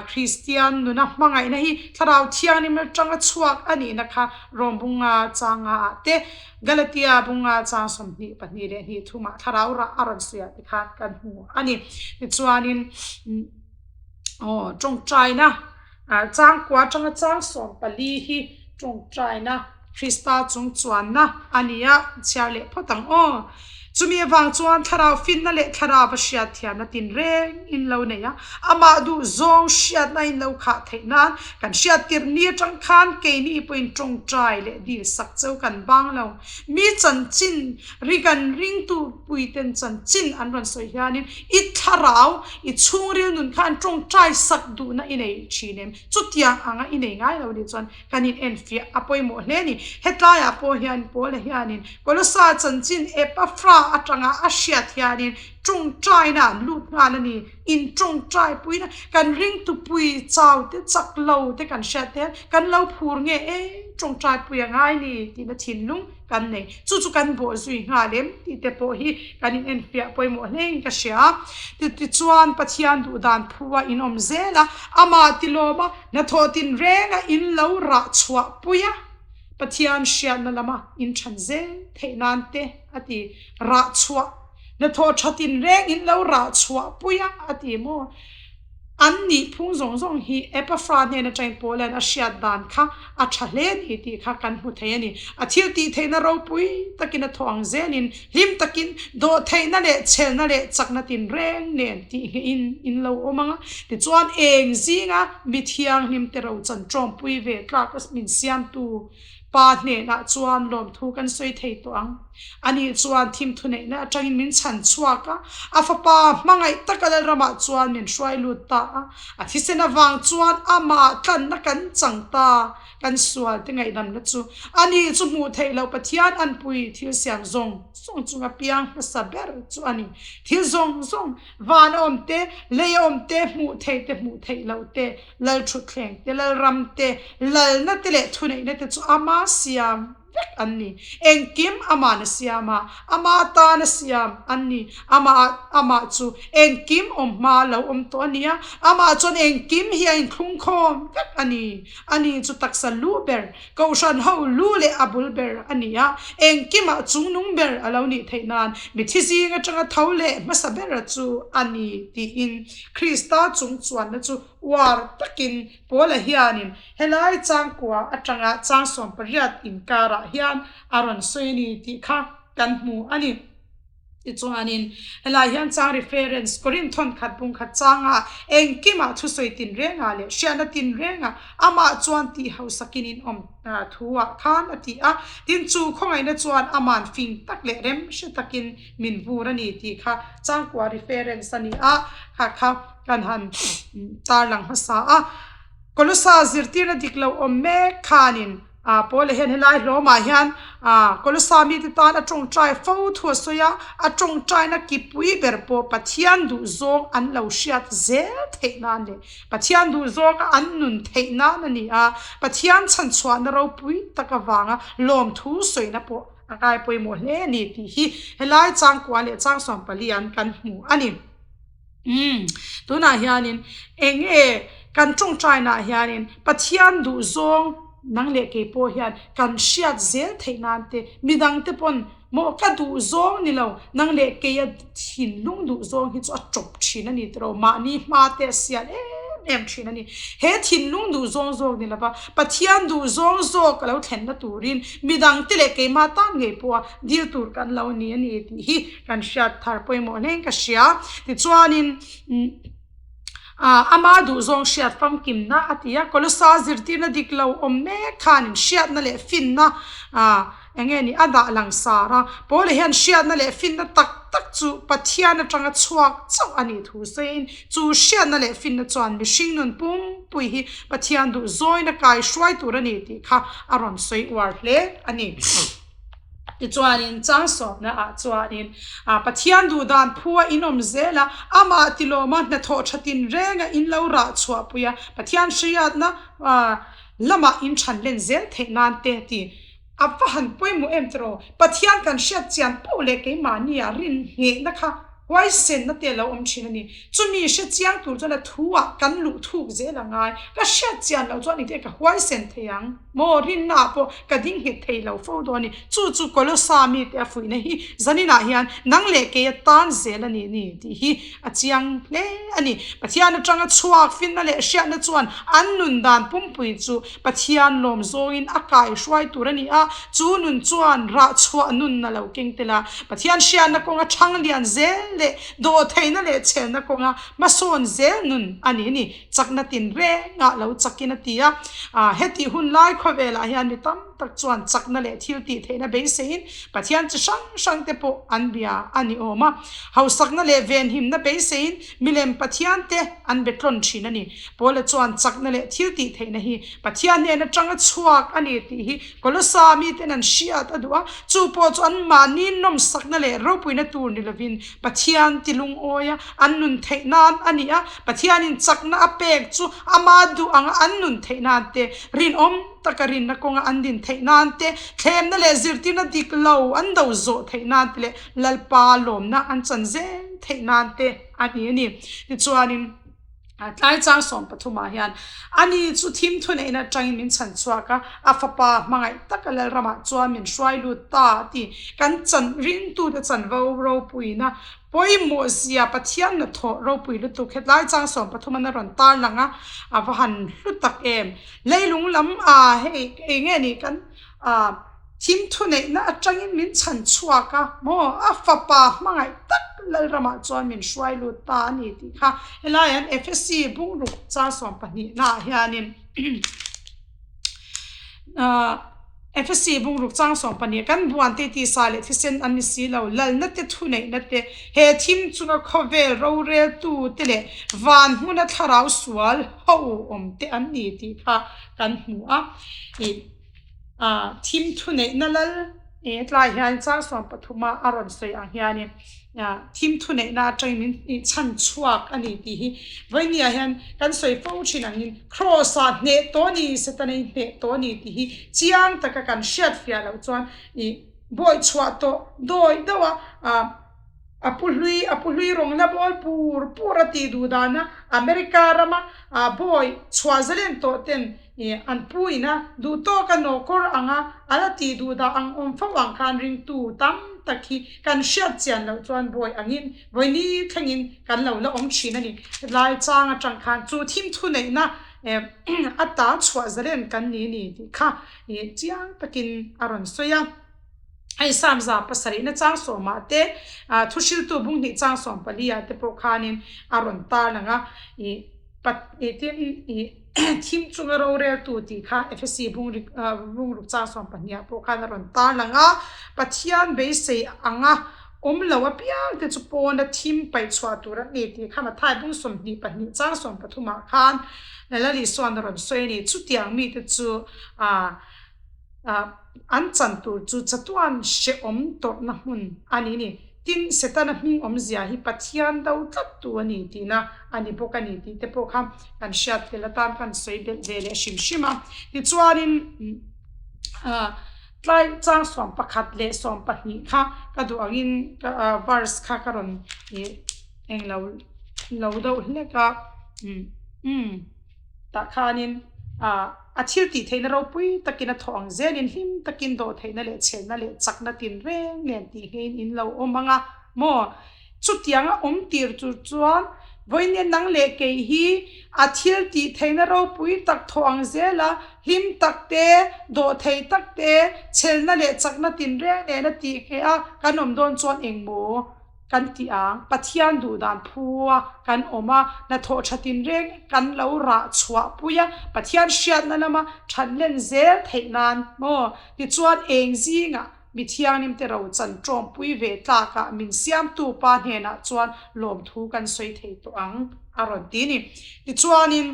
Kristian nuna hmangaihna hi thlarau thianghlim atanga chhuak a nihna kha Rom bunga changa ah te, Galatia bunga chang 22 leh hnih thumah thlarau rah a rawn sawi ah te khan kan hmu a ni. Tichuanin aw tawngtaina. Changkua atanga chang 14 hi tawngtaina Krista chung chuanna a ni a, chhiar leh phawt ang aw. Chumi avang chuan thlarau finna leh thlarau a hriat thiamna tinreng in lo nei a, amah duh zawng hriatna in lo khah theih nan kan hriat tirh ni atang khan keini pawhin tawngtai leh dil sak cheu kan bang lo. Mi chanchin ri kan ringtu puiten chanchin an rawn sawi hianin i thlarau, i chhungril nun kha an tawngtai sak duhna i nei thin em? Chutiang anga i nei ngai lo nih chuan kan in enfiah a pawimawh hle a ni. Hetlaiah pawh hian Paula hianin Kolosa chanchin Epafra atanga a hriat hianin tawngtaina an lut nghal a ni. In tawngtai puina kan ringtupui chau te chak lo te kan hriat te hian kan lo phur nge e tawngtai pui a ngai ni tihna thinlung kan nei. Chu chu kan bawh zui nghal em tih te pawh hi kan in enfiah pawimawh hle in ka hria. Tichuan Pathian duh dan phu a in awm zel a, amah tilawm a, hnathawh tinreng a in lo rah chhuah pui a, Pathian hriatna lama in than zel theih nan te a ti. Rah chhuah, hnathawh tha tinreng in lo rah chhuah pui a a ti maw? An nih phung zawng zawng hi Epaphra hnen atangin Paulan a hriat dan kha a tha hle a ni tih kha kan hmu thei a ni. A thil tih theihna ropui takin a thawh ang zelin hlim takin dawhtheihna leh chhelna leh chakna tinreng nen tih nghehin in lo awm ang a. Tichuan eng zinga mi thianghlim te rochan tawmpui ve tlak a min siamtu Pa hnenah chuan lawmthu kan sawi thei tawh ang. Ani chuan thim thuneihna atangin min chhan chhuak a, a fapa hmangaih taka Lalramah chuan min hruai lut ta a. A thisen avang chuan amah tlanna kan chang ta, kan sual te ngaihdamna chu. Ani chu hmuh theih loh Pathian anpui thil siam zawng zawng chunga piang hmasa ber chu a ni. Thil zawng zawng, van a awm te, lei a awm te, hmuh theih te, hmuh theih loh te, Lal thutthleng te, lal ram te, lalna te leh thuneihna te chu ama siam vek an ni. Engkim ama'n a siam a, ama tan a siam an ni. Amah amah chu engkim awm hma lo awm tawh a ni a, amah chuan engkim hi a inthlungkhawm vek a ni. Ani chu taksa lu ber, kohhran ho lu leh a bul ber a ni a, engkimah chungnung ber a lo nih theih nan mithi zing atanga tho leh hmasa bera chu a ni tiin Krista chung chuanna chu uar takin Paula hianin helai changkua atanga chang 18 inkarah hian a rawn sawi a ni tih kha kan hmu a ni. Tichuanin helai hian chang reference Korinth thawnkhat bungkhat changa engkimah thusawi tinrengah leh hriatna tinrengah amah chuan tih hausakin in awm thu-ah khan a ti a. Tin, chu khawngaihna chuan ama'n fing tak leh rem hre takin min vur a ni tih kha changkua reference a ni a, kha kha kan han tarlang hmasa a. Kolosa zirtirna dik lo awm mek khanin Paula hian helai hlawmah hian Kolosa mite tan a tawngtai fo thu a sawi a, a tawngtaina kipui ber pawh Pathian duhzawng an lo hriat zel theih nan leh Pathian duhzawnga an nun theih nan a ni a, Pathian chhanchhuahna ropui tak avanga lawmthu sawina pawh A ngai pawimawh hle a ni tih hi helai changkua leh chang 14 an kan hmu a ni. Umm tunah hianin eng nge kan tawngtainaah hianin Pathian duhzawng nang leh kei pawh hian kan hriat zel theih nan te midangte pawn maw ka duhzawng ni lo nang leh keia thinlung duhzawng hi chu a tawp thin a ni tiraw mahni hma te a sial em em thin a ni. He thinlung duh zawng zawk ni lova Pathian duh zawng zawk a lo thlenna turin midangte leh keimah tan ngei pawha dil tur kan lo ni a ni tih hi kan hriat thar pawimawh hle in ka hria. Tichuanin ama duh zawng hriat famkimna a ti a, Kolosa zirtirna dik lo awm mek khanin hriatna leh finna Eng nge ni a dah langsar a, Paula hian hriatna leh finna tak tak chu Pathian atanga chhuak chauh a nih thu sawiin, chu hriatna leh finna chuan mihring nun pumpui hi Pathian duh zawina kai hruai tur a ni tih kha a rawn sawi uar hle a ni. Tichuanin chang sawmna ah chuanin Pathian duh dan phua in awm zel a, amah tilawma hnathawh tha tinrenga in lo rah chhuahpui a, Pathian hriatna. lamah in ṭhan len zel theih nan te ti. A va han pawimawh em tiraw? Pathian kan hriat chian poh leh keimahnia rin nghehna kha huaisenna te a lo awm thin a ni. Chumi hre chiang tur chuan a thu ah kan luh thuk zel a ngai. Ka hriat chian loh chuan engtin ka huaisen thei ang maw? Rinna ah pawh ka ding nghet thei lo fo dawn a ni. Chu chu Kolosa mite a fuihna hi zaninah hian nang leh kei a tan zel a nih ni tih hi a chiang hle a ni. Pathian atanga chhuak finna leh hriatna chuan an nun dan pumpui chu Pathian lawm zawngin a kai hruai tur a ni a, chu nun chuan rah chhuah nun a lo keng tel a. Pathian hriatna kawnga thang lian zel leh dawhtheihna leh chhelna kawnga hmasawn zel nun a ni a ni. Chakna tin rengah lo chakin a ti a. Hetih hun lai khawvelah hian mi tam tak chuan chakna leh thil tih theihna beiseiin Pathian chi hrang hrang te pawh an bia a ni awm a. Hausakna leh venhimna beiseiin milem Pathian te an be tlawn thin a ni. Paula chuan chakna leh thil tih theihna hi Pathian hnen atanga chhuak a ni tih hi Kolosa miten an hriat a duh a, chu pawh chu anmahni nawmsakna leh ropuina tur ni lovin Pathian ti lungawi a, an nun theih nan a ni a, Pathianin chakna a pek chu ama duh anga an nun theih nan te, rinawm taka rinna kawnga an din theih nan te, thlemna leh zirtirna dik lo an do zawh theih nan te leh Lalpa lawmna an chan zel theih nan te a ni a ni. Tichuanin. Tlai chang 13 ah hian ani chu thim thuneihna atangin min chhan chhuak a, a fapa hmangaih taka Lalramah chuan min hruai lut ta a ti. Kan chan ringtute chanvo ropuina pawimawh zia Pathian hnathawh ropui lutuk hetlai chang 13 an a rawn tar lang a, a va han hlu tak em. Leilung lam ah hei eng nge ni kan ah. Thim thuneihna atangin min chhan chhuak a, maw a fapa hmangaih tak Lalramah chuan min hruai lut ta a ni tih kha helai an Efesi bungruk char 12 ah hianin Efesi bungruk chang 12 kan buan te tisa leh thisen an ni si lo, lalna te thuneihna te he thim chunga khawvel roreltu te leh van hmuna thlarau sual ho awm te an ni tih kha kan hmu a. Thim thuneihna lal e tlai hian chang 13 a rawn sawi ang hianin thim thuneihna atangin min chhan chhuak a ni tih hi vawinia hian kan sawi fo thin angin Kraws ah hneh tawh a ni Setana hi hneh tawh a ni tih hi chiang taka kan hriat fiah loh chuan ih bawih chhuah tawh dawi deuh a a pu hlui a pu hlui rawng la bawl pur pur a tih duh dana America rama bawih chhuah zalen tawh ten Ih, an pu ina duh tawk a nawkawr anga a la tih duh dah ang awm fo ang khan ringtu tam tak hi kan hriat chian loh chuan bawi angin vawini thlengin kan lo la awm thin a ni. Hetlai chang atang khan chu thim thuneihna a ta chhuah zalen kan ni ni tih kha chiang takin a rawn sawi a. Hei Psalm 7 na chang sawmah te, thuhriltu bung hnih chang 14 ah te pawh khanin a rawn tarlang a. Ih. Tin, ih thim chunga roreltu tih kha Efesi bungruk chang 12 ah pawh khan a rawn tarlang a, Pathian beisei anga awm lo apiang te chu pawna thim paih chhuah tur an ni tih kha Mathai bung 22 chang 13 ah khan Lal Isua'n a rawn sawi a ni. Chutiang mite chu ah An chan tur chu chatuan hrehawm tawrhna hmun a ni ni. Tin, Setana hming awmzia hi Pathian do tlattu a ni tihna a ni bawk a ni tih te pawh kha kan hriat tel atan kan sawi belh ve leh hrim hrim a. Tichuanin, tlai chang 11 leh 12 kha ka duh angin verse kha ka rawn englo lo deuh hlek a. Tah khanin a thil tih theihna ropui takin a thawh ang zelin hlim takin dawh theihna leh chhelna leh chakna tinreng nen tih ngeiin in lo awm ang a maw? Chutianga awm tir tur chuan vawiin nang leh kei hi a thil tih theihna ropui tak thawh ang zela hlim tak te, dawh thei tak te, chhelna leh chakna tinreng nena tih ngheh a kan awm dawn chuan engmaw? Kan ti ang, Pathian duh dan phu a kan awm a, hnathawh tha tinreng kan lo rah chhuah pui a, Pathian hriatna lama that len zel theih nan maw? Tichuan eng zingah mi thianghlim te ro chan tawmpui ve tlakah min siamtu pa hnenah chuan lawmthu kan sawi thei tawh ang a rawn ti ni. Tichuanin.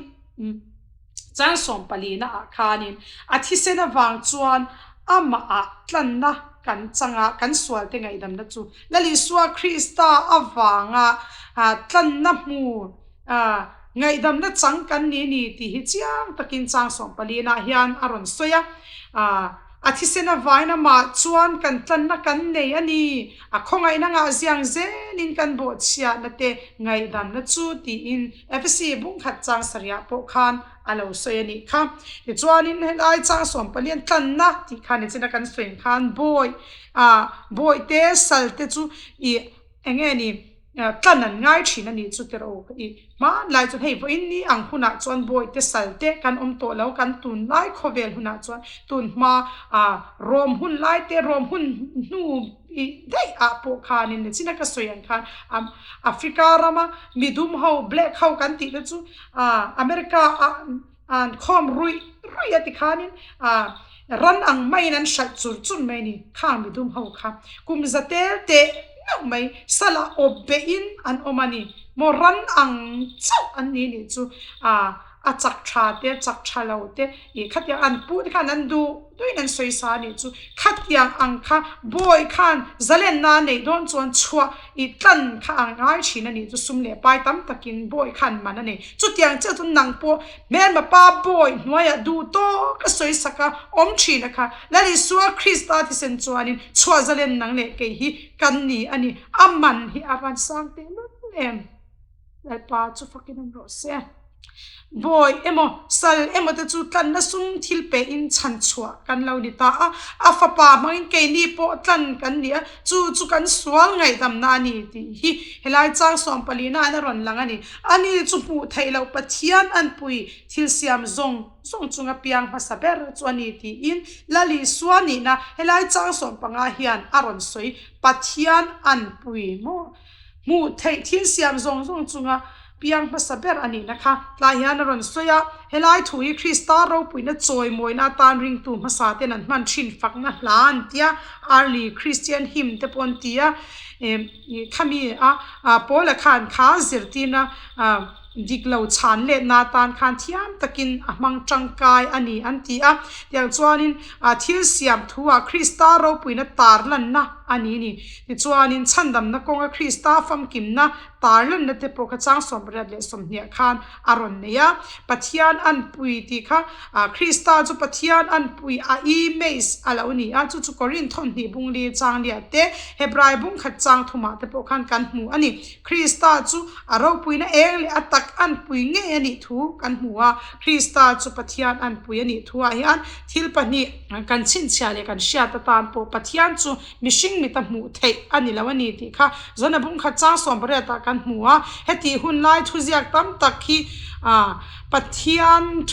Chang 14 ah khanin a thisen avang chuan amahah tlanna kan chang a, kan sualte ngaihdamna chu Lal Isua Krista avanga tlanna hmu Ngaihdamna chang kan ni ni tih hi chiang takin chang sawmpalina hian a rawn sawi a. A thisen avain amah chuan kan tlanna kan nei a ni. A khawngaihna ngah ziang zelin kan bawhchhiahna te ngaihdamna chu tiin Efesi bungkhat chang sarihah pawh khan a lo sawi a nih kha. Tichuanin helai chang sawmpalian tlanna tih khan nichina kan sawi khan bawi bawihte salte chu ih eng nge ni tlan an ngai thin a nih chu tiraw u i hmanlai chuan hei vawiin ni ang hunah chuan bawihte salte kan awm tawh lo kan tunlai khawvel hunah chuan tunhma ah rawm hun lai te rawm hun hnu ih daih ah pawh khanin nichina ka sawi ang khan Africa rama midum ho black ho kan tih te chu ah America ah an khawm ruih ruih a tikhanin ah ran ang maiin an hralh chur chur mai a ni khang midum ho kha kum za tel teh meuh mai sala awp behin an awm a ni maw ran ang chauh an ni nih chu ah a chak tha te chak tha lo te ih khatiang an puh te khan an duh duhin an sawi sa a nih chu khatiang ang kha bawi khan zalenna a neih dawn chuan chhuah ih tlan kha a ngai thin a nih chu sum leh pai tam takin bawi khan man a nei chutiang chiah chu nang pawh hmelma pa bawi hnuaiah duh tawk a sawi sak a awm thin a kha Lal Isua Krista thisen chuanin chhuah zalen nang leh kei hi kan ni a ni a man hi a van sang teh lul em. Lalpa chu fakin awm rawh se. Bawi emaw, sal emaw te chu tlanna sum thil pehin chhan chhuah kan lo ni ta a, a fapa hmangin keini pawh tlan kan ni a, chu chu kan sual ngaihdamna a ni tih hi helai chang sawmpalina an a rawn lang a ni. Ani chu hmuh theih loh Pathian anpui thil siam zawng zawng chunga piang hmasa ber chu a ni tiin Lal Isua nihna helai chang sawmpanga hian a rawn sawi Pathian anpui maw? Hmuh theih thil siam zawng zawng chunga piang hmasa ber a nihna kha tlai hian a rawn sawi a. Helai thu hi Krista ropuina chawimawina atan ringtu hmasa ten an hman thin fakna hla an ti a, Early Christian Hymn te pawh an ti a. Khami a Paula khan kha zirtirna dik lo chhan letna atan khan thiam takin a hmang tangkai a ni an ti a. Tiang chuanin thil siam thu-ah Krista ropuina tarlanna a ni ni. Tichuanin, chhandamna kawnga Krista famkimna tarlanna te pawh kha chang 28 khan a rawn nei a. Pathian anpui tih kha Krista chu Pathian anpui a image a lo ni a, chu chu Korinth thawmhnih bung li chang liah te, Hebrai bung khat chang thumah te pawh khan kan hmu a ni. Krista chu a ropuina eng leh a tak anpui ngei a nih thu kan hmu a. Krista chu Pathian anpui a nih thuah hian thil pahnih kan chhinchhiah leh kan hriat atan pawh Pathian chu Mihring mita hmuh theih a ni lo a ni tih kha Zona bung khat chang 18 ah kan hmu a. Hetih hun lai thuziak tam tak hi Pathian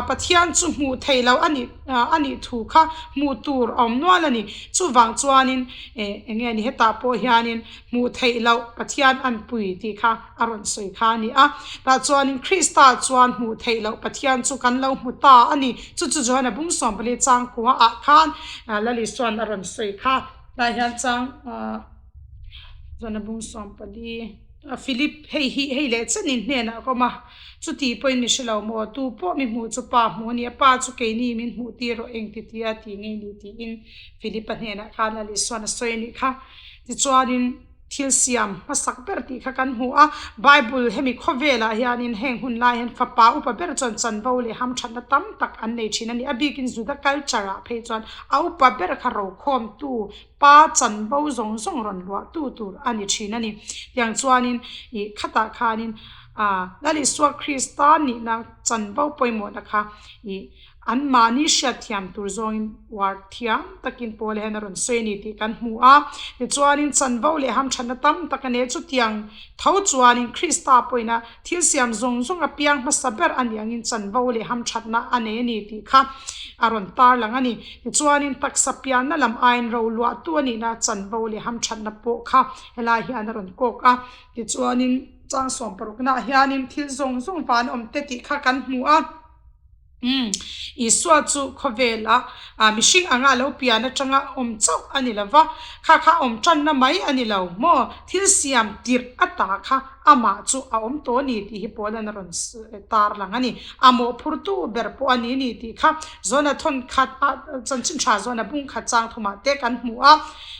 Pathian chu hmuh theih loh a nih a nih thu kha hmuh tur a awm nual a ni. Chuvang chuanin eng nge ni hetah pawh hianin hmuh theih loh Pathian anpui tih kha a rawn sawi kha a ni a. Tah chuanin Krista chuan hmuh theih loh Pathian chu kan lo hmu ta a ni. Chu chu Johana bung 14 chang kua ah khan Lal Isua'n a rawn sawi kha. Tlai hian chang Johana bung 14 Philip hei hi hei leh chenin hnenah ka awm a, chuti pawhin mi hre lo maw? Tu pawh mi hmuh chu pa hmuh a ni a, pa chu keini min hmuh tir rawh engti tia ti ngei ni tiin Philip-a hnenah khan Lal Isua'n a sawi a nih kha. Tichuanin. Thil siam hmasak ber tih kha kan hmu a, Bible hemi khawvelah hianin heng hun lai hian fapa upa ber chuan chanvo leh hamthatna tam tak an nei thin a ni. A bikin Juda culture ah phei chuan a upa ber kha rokhawmtu pa chanvo zawng zawng rawn luahtu tur a ni thin a ni. Tiang chuanin ih khatah khanin ah Lal Isua Krista nihna chanvo pawimawhna kha ih An mahni hriatthiam tur zawngin uar thiam takin Paul hian a rawn sawi a ni tih kan hmu a. Tichuanin chanvo leh hamthatna tam tak a nei a, chutiang tho chuanin Krista pawhin a thil siam zawng zawng a piang hmasa ber a nih angin chanvo leh hamthatna a nei a ni tih kha a rawn tarlang a ni. Tichuanin taksa pianna lam aiin roluahtu a nihna chanvo leh hamthatna pawh kha helai hian a rawn kawk a. Tichuanin chang sawmparuknaah hianin thil zawng zawng van awm te tih kha kan hmu a. Umm, Isua chu khawvela mihring anga a lo pian atanga awm chauh a ni lo va, kha kha awm tanna mai a ni lo maw? Thil siam tirh ata kha amah chu a awm tawh a ni tih hi Paula'n a rawn tar lang a ni. A mawhphurtu ber pawh a ni ni tih kha Zona thawn khat ah chanchin tha Zona bung khat chang thumah te kan hmu a.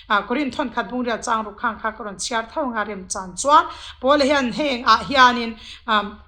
Korinth thawnkhat bungriat chang ruk khang kha ka rawn chhiar tho ang a remchan chuan Paula hian heng ah hianin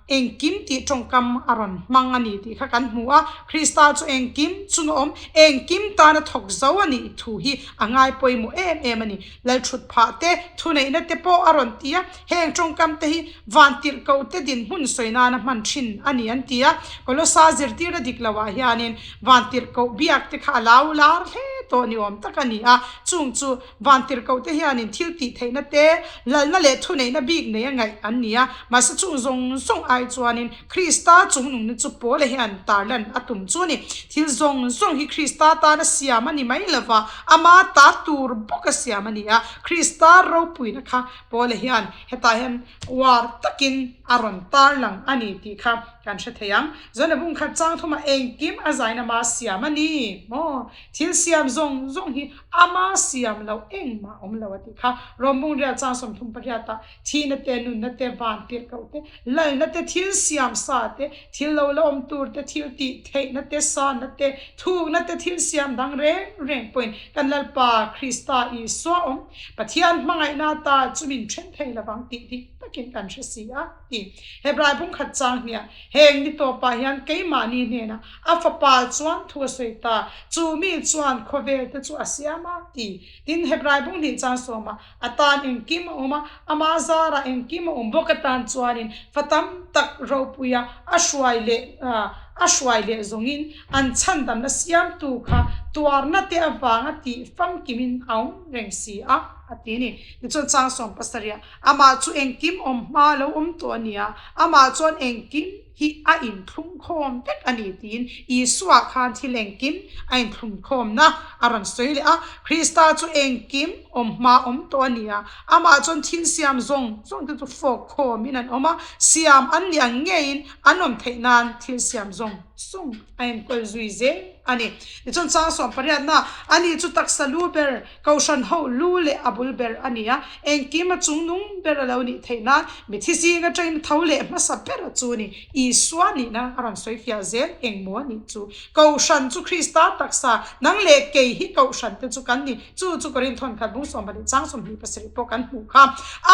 engkim tih tawngkam a rawn hmang a ni tih kha kan hmu a, Krista chu engkim chunga awm, engkim tana thawk zo a nih thu hi a ngai pawimawh em em a ni. Lalthut phah te, thuneihna te pawh a rawn ti a, heng tawngkam te hi vantirhkoh te dinhmun sawi nana hman thin a ni an ti a, Kolosa zirtirna dik lo ah hianin vantirhkoh biak te kha a lau lar hle tawh ni awm tak a ni a, chung chu Vantirhkoh te hianin thil tih theihna te, lalna leh thuneihna bik nei a ngaih an ni a, mahse chung zawng zawng ai chuanin Krista chungnungna chu Paula hian tarlan a tum chu a ni. Thil zawng zawng hi Krista tana siam a ni mai lova, ama ta tur bawka siam a ni a, Krista ropuina kha Paula hian hetah hian uar takin a rawn tarlang a ni tih kha kan hre thei ang. Zona bungkhat chang thumah engkim a zaina ma siam a ni maw? Thil siam zawng zawng hi ama siam loh engmah awm lo a tih kha. Rawmbung rial chang 38 ah thihna te, nunna te, van tirhkoh te, lalna te, thil siam sa te, thil lo la awm tur te, thil tih theihna te, sanna te, thukna te, thil siam dang reng reng pawhin kan Lalpa Krista Isua awm Pathian hmangaihna ata chu min then thei lovang tih dik takin kan hre si a ti. Hebrai bungkhat chang hniah heng ni tawpah hian keimahni hnenah A fapa chuan thu a sawi ta, Chu mi chuan khawvel te chu a siam a, ti. Tin, Hebrai bung hnih chan sawmah a tan engkim a awm a, ama zarah engkim a awm bawk atan chuanin fa tam tak ropuia a hruai leh a hruai leh zawngin an chhandamna siamtu kha tuarna te avanga tih famkimin a awm reng si a, a ti a ni. Tichuan chang 70 amah chu engkim awm hma lo awm tawh a ni a, amah chuan engkim hi a inthlungkhawm vek a ni tiin Isua khan thil engkim a inthlungkhawmna a rawn sawi leh a. Krista chu engkim awm hma awm tawh a ni a, amah chuan thil siam zawng zawng te chu fawk khawmin an awm a, siam an nih ang ngeiin an awm theih nan thil siam zawng zawng a enkawl zui zel a ni. Tichuan chang 80na, ani chu taksa lu ber Kohhran ho lu leh a bul ber a ni a, engkim a chungnung ber a lo nih theih nan mithi zinga train tho leh hmasa ber a chu ni. Isua nihna a rawn sawi fiah zel engmaw a nih chu. Kohhran chu Krista taksa, nang leh kei hi Kohhran te chu kan ni. Chu chu Korinth thawnkhat bung 12 chang 27 pawh kan hmuh kha.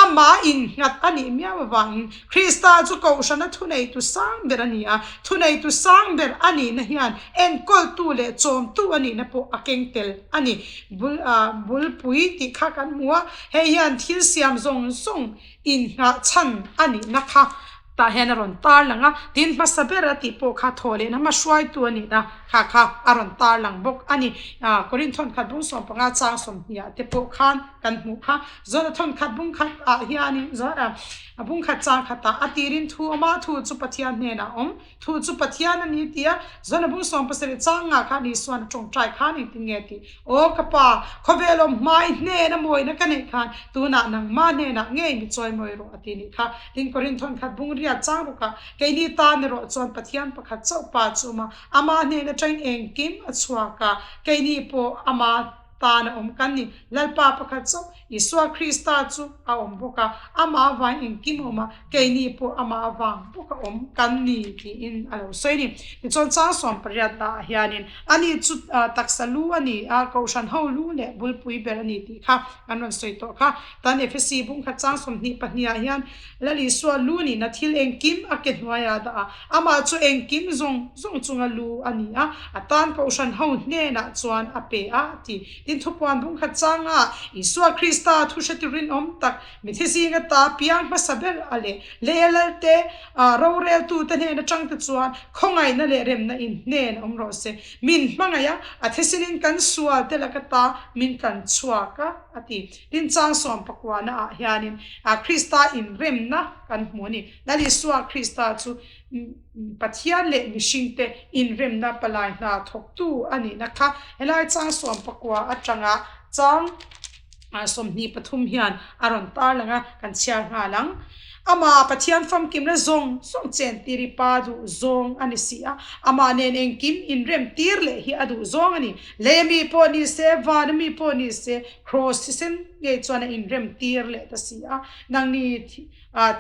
Amah innghat a nih miau avangin Krista chu Kohhrana thuneitu sang ber a ni a, thuneitu sang ber a nihna hian enkawltu leh chawmtu a nihna pawh a keng tel a ni. Bul ah bulpui tih kha kan hmu a, hei hian thil siam zawng zawng inngah chhan a nihna kha tah hian a rawn tar lang a, tin hmasa ber a tih pawh kha thaw lehna hma hruaitu a nihna kha kha a rawn tar lang bawk a ni. Ah Korinth thawnkhat bung 15 chang 20 ah te pawh khan kan hmuh kha. Zawna thawnkhat bung khat ah hianin zawna bung khat chang khatah a tirin thu awm a, thu chu Pathian hnenah a awm. Thu chu Pathian a ni ti a, Zona bung 70 changah khan Isuan a tawngtai khan engtin nge tih? Aw ka Pa, khawvel awm hmai hnena mawina ka neih khan tunah nangmah hnenah ngei mi chawimawi rawh a ti nih kha. Tin Korinth thawnkhat bung riat chang rukah keini tan erawh chuan Pathian pakhat chauh Pa chu awm a, amah hnen atangin engkim a chhuak a, keini pawh ama tan a awm kan ni. Lalpa pakhat chauh Isua Krista chu a awm bawk a, amah avangin engkim a awm a, keini pawh amah avang bawk a awm kan ni tiin a lo sawi a ni. Tichuan chang 80 ah hianin ani chu taksa lu a ni a, Kohhran ho lu leh bulpui ber a ni tih kha kan rawn sawi tawh kha. Tan Efesi bungkhat chang 22 ah hian Lal Isua lu nihna thil engkim a ke hnuaiah a dah a, amah chu engkim zawng zawng chunga lu a ni a, a tan Kohhran ho hnenah chuan a pe a ti. Tin thupuan bungkhat changa Isua Krista thu hre turin awm tak mithi zinga ta piang hmasa ber a leh leh Lalte roreltute hnen atangte chuan khawngaihna leh remna in hnen awm rawh se. Min hmangaih a, a thisen kan sual te laka ta min kan chhuak a, a ti. Tin chang 19 ah hianin Krista inremna kan hmu a ni. Lal Isua Krista chu Pathian leh mihringte inremna palai hna thawktu a nihna kha helai chang 19 atanga chang 23 hian a rawn tarlang a, kan chhiar nghal ang. Amah Pathian famkimna zawng zawng chentir i pa duh zawng a ni si a, amah nen engkim inrem tir leh hi a duh zawng a ni. Lei ami pawh ni se, van ami pawh ni se, Kraws thisen. ngei chuan a inrem tir leh ta si a, nangni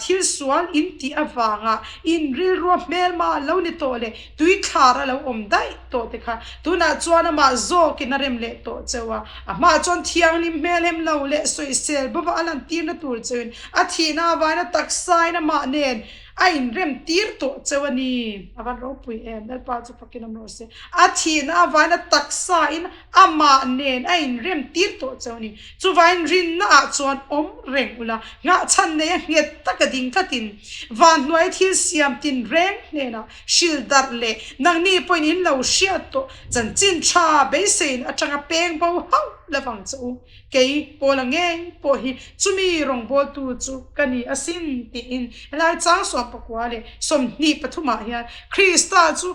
thil sual in tih avanga in rilrua hmelma lo ni tawh leh tui thlar a lo awm daih tawh te kha tunah chuan amah zawkin a rem leh tawh cheu a, a hmaah chuan thianghlim hmel hem lo leh sawisel bawva a lantirna tur cheuin a thihna avaina taksain amah nen A inrem tir tawh cheu a ni. A van ropui em, Lalpa chu fakin awm rawh se. A thihna avain a taksa in amah nen a inrem tir tawh cheu a ni. Chuvain rinna ah chuan awm reng ula, nghahchhan nei a nghet taka ding tlatin vanhnuai thil siam tin reng hnenah hrilh darh leh nangni pawhin in lo hriat tawh chanchin tha beiseiin atanga peng bo hauh lovang che u. Kei Paula ngei pawh hi chumi rawngbawltu chu ka ni asin tiin helai chang 14 leh 23 ah hian Krista chu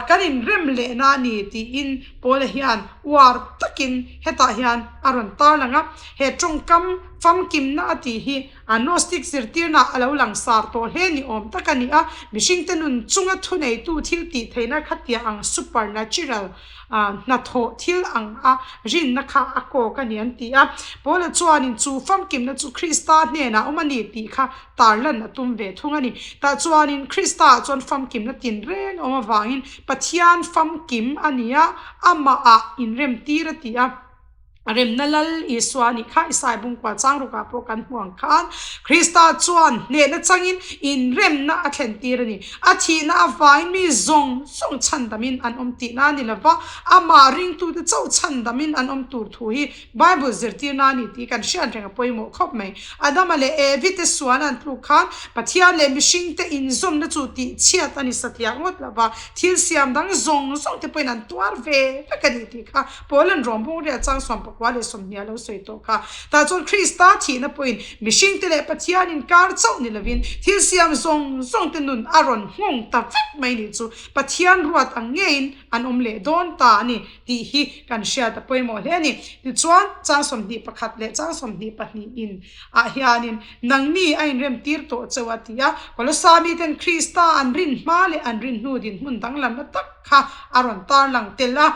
kan inrem lehna a ni tiin Paula hian uar takin hetah hian a rawn tarlang a. He tawngkam famkimna a tih hi a Gnostic zirtirna a lo langsar tawh hle ni awm tak a ni a, mihringte nun chunga thuneitu thil tih theihna khatia ang supernatural hnathawh thil ang a rinna kha a kawk a ni an ti a. Paula chuanin chu famkimna chu Krista hnenah awm a ni tih kha tarlan a tum ve thung a ni. Tah chuanin Krista ah chuan famkimna tinreng a awm avangin Pathian famkim a ni a, amahah inremtir a ti a. A remna Lal Isua nih kha Isai bungkual chang rukah pawh kan hmu ang khan Krista chuan hnehna changin inremna a thlen tir a ni. A thihna avangin mi zawng zawng chhandamin an awm tihna a ni lo va, amah ringtute chauh chhandamin an awm tur thu hi Bible zirtirna a ni tih kan hriat reng a pawimawh khawp mai. Adama leh Evi te sual an tluk khan Pathian leh mihringte inzawmna chu tihchhiat a ni satliah ngawt lo va, thil siam dang zawng zawng te pawhin an tuar ve vek a ni tih kha Paula'n Rom bung riah chang 19 leh 20 a lo sawi tawh kha. Tah chuan Krista thihna pawhin mihringte leh Pathian inkar chauh ni lovin thil siam zawng zawngte nun a rawn nghawng ta vek mai nih chu Pathian ruat ang ngeiin an awm leh dawn ta a ni tih hi kan hriat a pawimawh hle a ni. Tichuan, chang 21 leh chang 22 in ah hianin nangni a inremtir tawh chauh a ti a. Kolosa miten Krista an rin hma leh an rin hnu dinhmun danglamna tak kha a rawn tarlang tel a,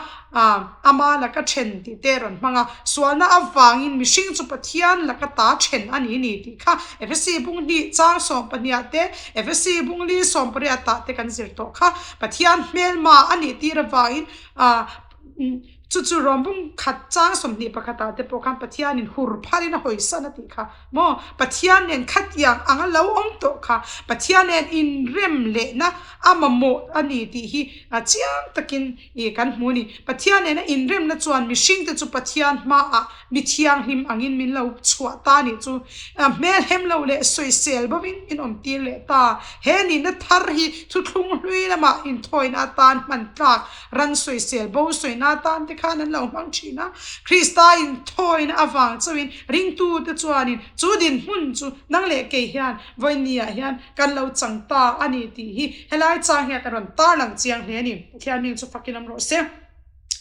ama laka then tih te a rawn hmang a, sualna avangin mihring chu Pathian laka ta then a ni ni tih kha Efesi bung hnih chang 12 ah te, Efesi bung li 18 ah te kan zir tawh kha. Pathian hmelma a nih tir avangin chu chu rawm bung khat chang 21 ah te pawh khan Pathianin hur pharin a hawisan a tih kha maw? Pathian nen khatiang anga lo awm tawh kha Pathian nen inrem lehna a mamawh a ni tih hi chiang takin ih kan hmu a ni. Pathian nena inremna chuan mihringte chu Pathian hmaah mi thianghlim angin min lo chhuah ta nih chu hmel hem lo leh sawisel bawkin min awm tir leh ta. He nihna thar hi thuthlung hlui lamah inthawina atan hman tlak ran sawisel bo sawina atan te khan an lo hmang thin a. Krista inthawina avang chauhin ringtute chuanin chu dinhmun chu nang leh kei hian vawiinniah hian Kan lo chang ta a ni tih hi helai chang hian ka rawn tarlang chiang hle a ni. Pathian ming chu fakin awm rawh se.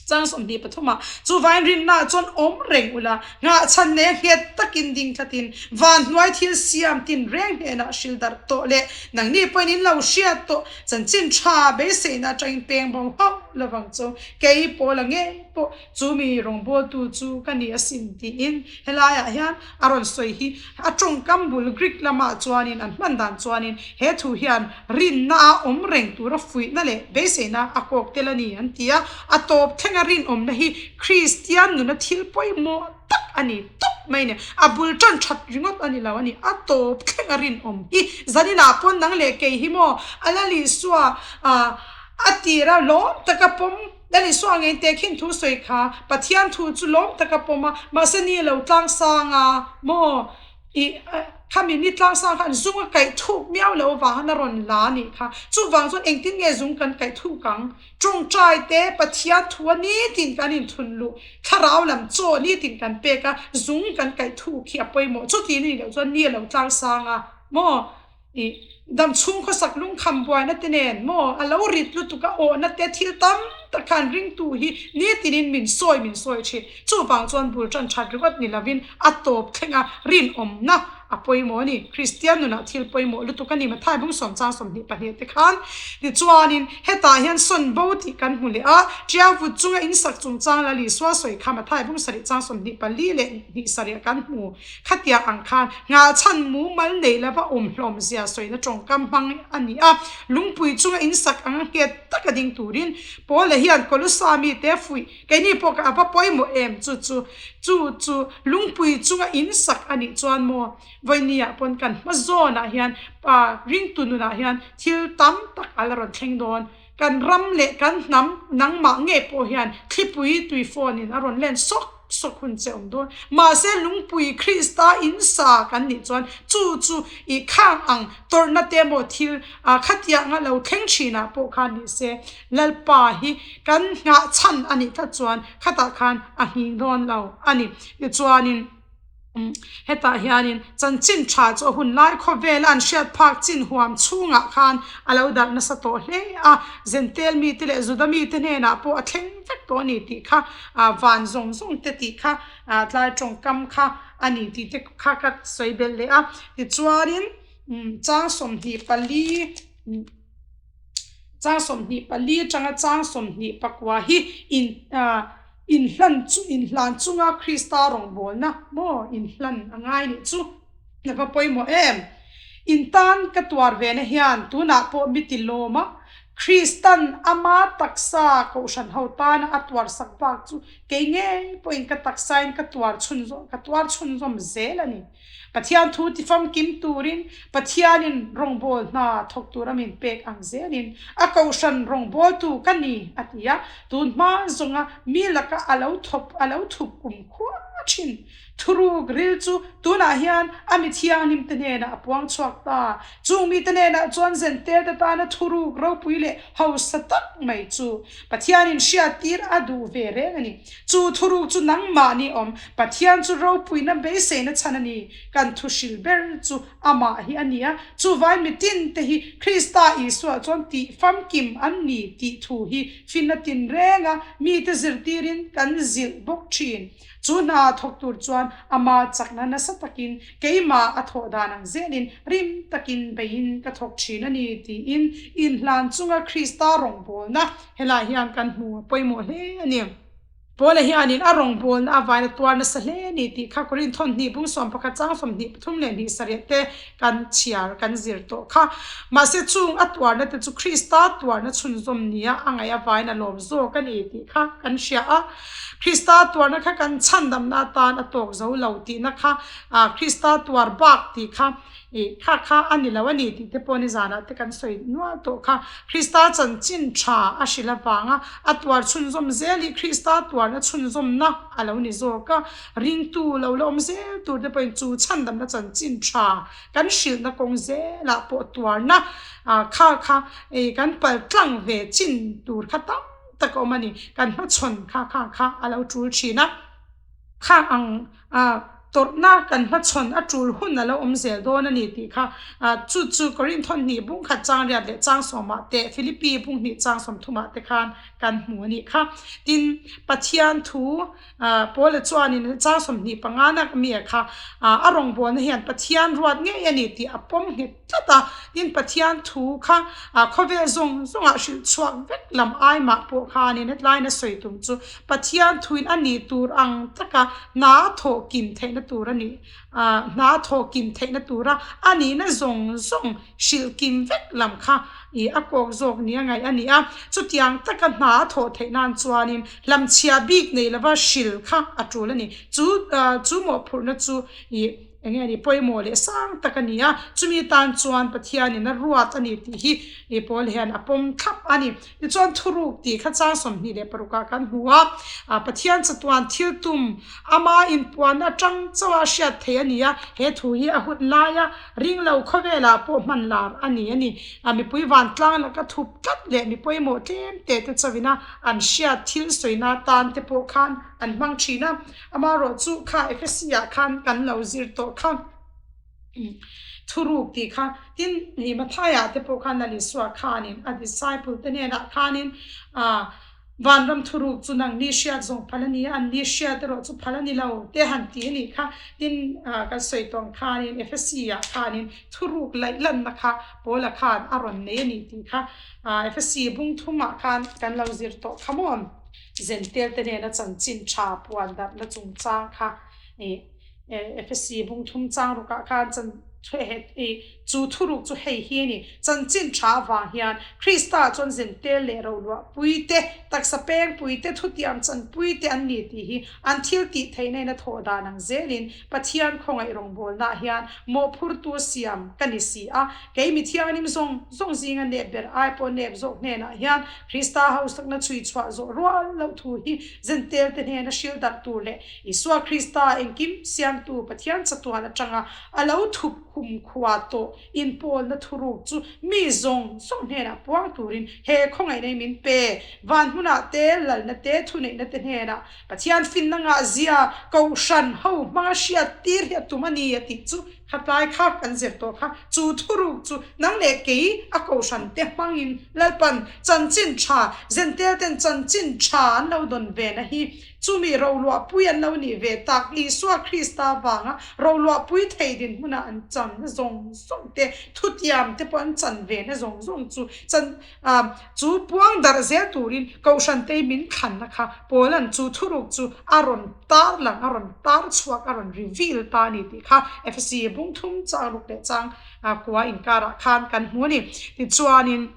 Chang 23 ah chuvain rinna ah chuan awm reng ula, nghahchhan leh nghet takin ding thlatin van hnuai thil siam tin reng hnenah hril darh tawh leh nangni pawhin in lo hriat tawh chanchin tha beiseina atangin peng bo hauh lovang chu kei Paula ngei pawh chu mi rawngbawltu chu ka ni asin tiin helaiah hian a rawn sawi hi a tawngkam bul Greek lamah chuanin an hman dan chuanin he thu hian rinna a awm reng tura fuihna leh beiseina a kawk tel a ni an ti a, a tawp thlenga rinawmna hi Kristian nuna thil pawimawh tak a ni tawp mai a ni. A bul tan that ringawt a ni lo a ni, a tawp thlenga rinawm hi zaninah pawn nang leh kei hi maw a la Isua a tira lawm taka pawm Lal Isua ngei te khin thu sawi kha Pathian thu chu lawm tak a pawm a, mahse ni lo tlang sang a maw ih khami ni tlang sang khan zung a kaih thuk miau lo avang khan a rawn la a nih kha. Chuvang chuan engtin nge zung kan kaih thuk ang? Tawngtai te Pathian thu a nitin kan inthun luh, thlarau lam chaw nitin kan pek a, zung kan kaih thuk hi a pawimawh. Chuti ni loh chuan ni a lo tlang sang a maw Ih, dam chhung khawsak lungkham buaina te nen maw a lo rit lutuk a awhna te thil tam tak khan ringtu hi nitinin min sawi min sawi thin. Chuvang chuan bul tan that ringawt ni lovin a tawp thleng a rinawmna a pawimawh a ni. Kristian nunah thil pawimawh lutuk a ni. Mathai bung sawm chang 22 te khan tichuanin hetah hian sawn bo tih kan hmu leh a, Tiau vut chunga in sak chungchang Lal Isua sawi kha Mathai bung sarih chang 24 leh hnih sarih kan hmu. Khatiang ang khan nghahchhan mumal nei lova awm hlawm zia sawina tawngkam hmang a ni a, lungpui chunga in sak anga nghet taka ding turin Paula hian Kolosa mite fuih Keini pawh ka a va pawimawh em chu chu chu chu lungpui chunga in sak a nih chuan maw vawinia pawn kan hma zawnah hian pa ringtu nunah hian thil tam tak a la rawn thleng dawn. Kan ram leh kan hnam nangmah ngei pawh hian thlipui tui phone in a rawn len sawk sawk hun che awm dawn. Mahse lungpui Krista in sa kan nih chuan chu chu i khang ang tawrhna te maw thil khatianga lo thleng thinah pawh khan ni se Lalpa hi kan nghah chhan a nih tlat chuan khatah khan a nghing dawn lo a ni. Tichuanin hetah hianin chanchin tha chu a hun lai khawvela an hriat phak chin huam chhungah khan a lo darh nasa tawh hle a, Zentel mite leh Juda mite hnenah pawh a thleng vek tawh a ni tih kha van zawng zawng te tih kha tlai tawngkam kha a ni tih te kha ka sawi belh leh a. Tichuanin chang 24. Chang 24 atanga chang 29 hi in inhlan chu inhlan chunga Krista rawngbawlna maw inhlan a ngai nih chu a va pawimawh em? In tan ka tuar ve na hian tunah pawh mi ti lawm a, Kristan ama taksa kohhran ho tana a tuar sak bak chu kei ngei pawhin ka taksain ka tuar chhunzawm ka tuar chhunzawm zel a ni. Pathian thu tifamkim turin Pathianin rawngbâwl hna thawk tura min pek ang zelin a kohhran rawngbâwltu ka ni, a ti a. Tun hma zawnga mi laka a lo thawp a lo thup kum khua thin thuruk ril chu tunah hian a mi thianghlimte hnenah a puang chhuak ta. Chung mite hnenah chuan Zentelte tana thuruk ropui leh hausa tak mai chu Pathianin hriattir a duh ve reng a ni. Chu thuruk chu nangmahni awm, Pathian chu ropuina beiseina chhan a ni. Kan thuhril ber chu amah hi a ni a, chuvai mitin te hi Krista Isua chuan tih famkim an ni tih thu hi finna tinrenga mite zirtirin kan zilh bawk thin. Chu hna thawk tur chuan ama chakna nasa takin keimah a thawh dan ang zelin rim takin beiin ka thawk thin a ni tiin inhlan chunga Krista rawngbawlna helai hian kan hmu a pawimawh hle a ni. Paula hianin a rawngbawlna a vaina tuar nasa hle a ni tih kha Korinth thawmhnih bung 11 chang 23 leh hnih sarih te kan chhiar kan zir tawh kha. Mahse chung a tuarna te chu Krista tuarna chhunzawm nia a ngaih a vaina lawm zawk a ni tih kha kan hria a. Krista tuarna kha kan chhandamna atan a tawk zo lo tihna kha Krista tuar bak tih kha ih kha kha a ni lo a ni tih te pawh nizanah te kan sawi nual tawh kha. Krista chanchin tha a hrilh avanga a tuar chhunzawm zel hi Krista tuarna chhunzawmna a lo ni zawk a, ringtu lo la awm zel tur te pawhin chu chhandamna chanchin tha kan hrilhna kawng zelah pawh tuarna kha kha ih kan paltlang ve chin tur kha tam tak a awm a ni. Kan hmachhawn kha kha kha a lo tul thin a, kha ang tawrhna kan hmachhawn a tul hun a lo awm zel dawn a ni tih kha chu chu Korinth thawhnih bung khat chang riat leh chang sawmah te Philippi bung hnih chang sawmthumah te khan kan hmu a nih kha. Tin, Pathian thu Paula chuanin chang 25 nak mi kha a rawngbawlna hian Pathian ruat ngei a ni tih a pawm nghet tlat a, tin Pathian thu kha khawvel zawng zawngah hrilh chhuak vek lam ai mah pawh khanin hetlaiin a sawi tum chu Pathian thuin a nih tur ang taka hna thawh kim theihna tur a nih hna thawh kim theihna tura a nihna zawng zawng hrilh kim vek lam kha ih a kawk zawk nia ngaih a ni a, chutiang taka hna a thawh theih nan chuanin hlamchhia bik nei lova hrilh kha a tul a ni. Chu chu mawhphurhna chu ih eng nge ni pawimawh leh sang tak a ni a, chumi tan chuan Pathianin a ruat a ni tih hi ih Paul hian a pawm thlap a ni. Tichuan thuruk tih kha chang 26 ah kan hmu a, Pathian chatuan thil tum ama inpuan atang chauh a hriat theih a ni a, he thu hi a hun laia ring lo khawvelah pawh hman lar a ni a ni. Mipui vantlang laka thup tlat leh mi pawimawh tlem te te chauhin a an hriat thil sawina atan te pawh khan an hmang thin a, amaherawhchu kha Ephesi ah khan kan lo zir tawh kha. Thuruk tih kha tin ih Mathai ah te pawh khan Lal Isua khanin a disciple te hnenah khanin ah. Vanram thuruk chu nangni hriat zawng phal a ni a, anni hriat erawh chu phal a ni lo te han ti a nih kha. Tin, kan sawi tawng khanin Ephesi ah khanin thuruk laih lanna kha Paula khan a rawn nei a ni tih kha Ephesi bung thumah khan kan lo zir tawh kha maw? Zentel te nena chanchin tha puan darhna chungchang kha Ephesi bung thum chang rukah khan chan chu thuruk chu hei hi a ni. Chanchin tha avang hian Krista chuan zentel leh roluah pui te, taksa peng pui te, thutiam chanpui te an ni tih hi an thil tih theihna in a thawh dan ang zelin Pathian khawngaih rawngbawlnaah hian mawhphurtu siam ka ni si a, kei mi thianghlim zawng zawng zinga nep ber ai pawh nep zawk hnenah hian Krista hausakna chhui chhuah zawh rual loh thu hi Zentel te hnena hril darh tur leh Isua Krista engkim siamtu Pathian chatuan atanga a lo thup khum khua tawh inpawlna thuruk chu mi zawng zawng hnenah puang turin he khawngaihna hi min pe. Van hmunah te, lalna te, thuneihna te hnenah Pathian finna ngah zia Kohhran ho hmanga hriat tir hi a tum a ni a tih chu khatlai kha kan zir tawh kha. Chu thuruk chu nang leh kei a Kohhran te hmangin Lalpan chanchin tha, Zentel ten chanchin tha an lo dawn ve na hi chumi roluahpui an lo nih ve tak Isua Krista vanga roluahpui thei dinhmuna an channa zawng zawng te, thutiam te pawh an chan ve na zawng zawng chu chan A, chu puang darh zel turin Kohhran tei min thlanna kha Paula'n chu thuruk chu a rawn tar lang, a rawn tar chhuak, a rawn reveal ta a ni tih kha Ephesi bung thum chang ruk leh chang kua inkarah khan kan hmu a ni. Tichuanin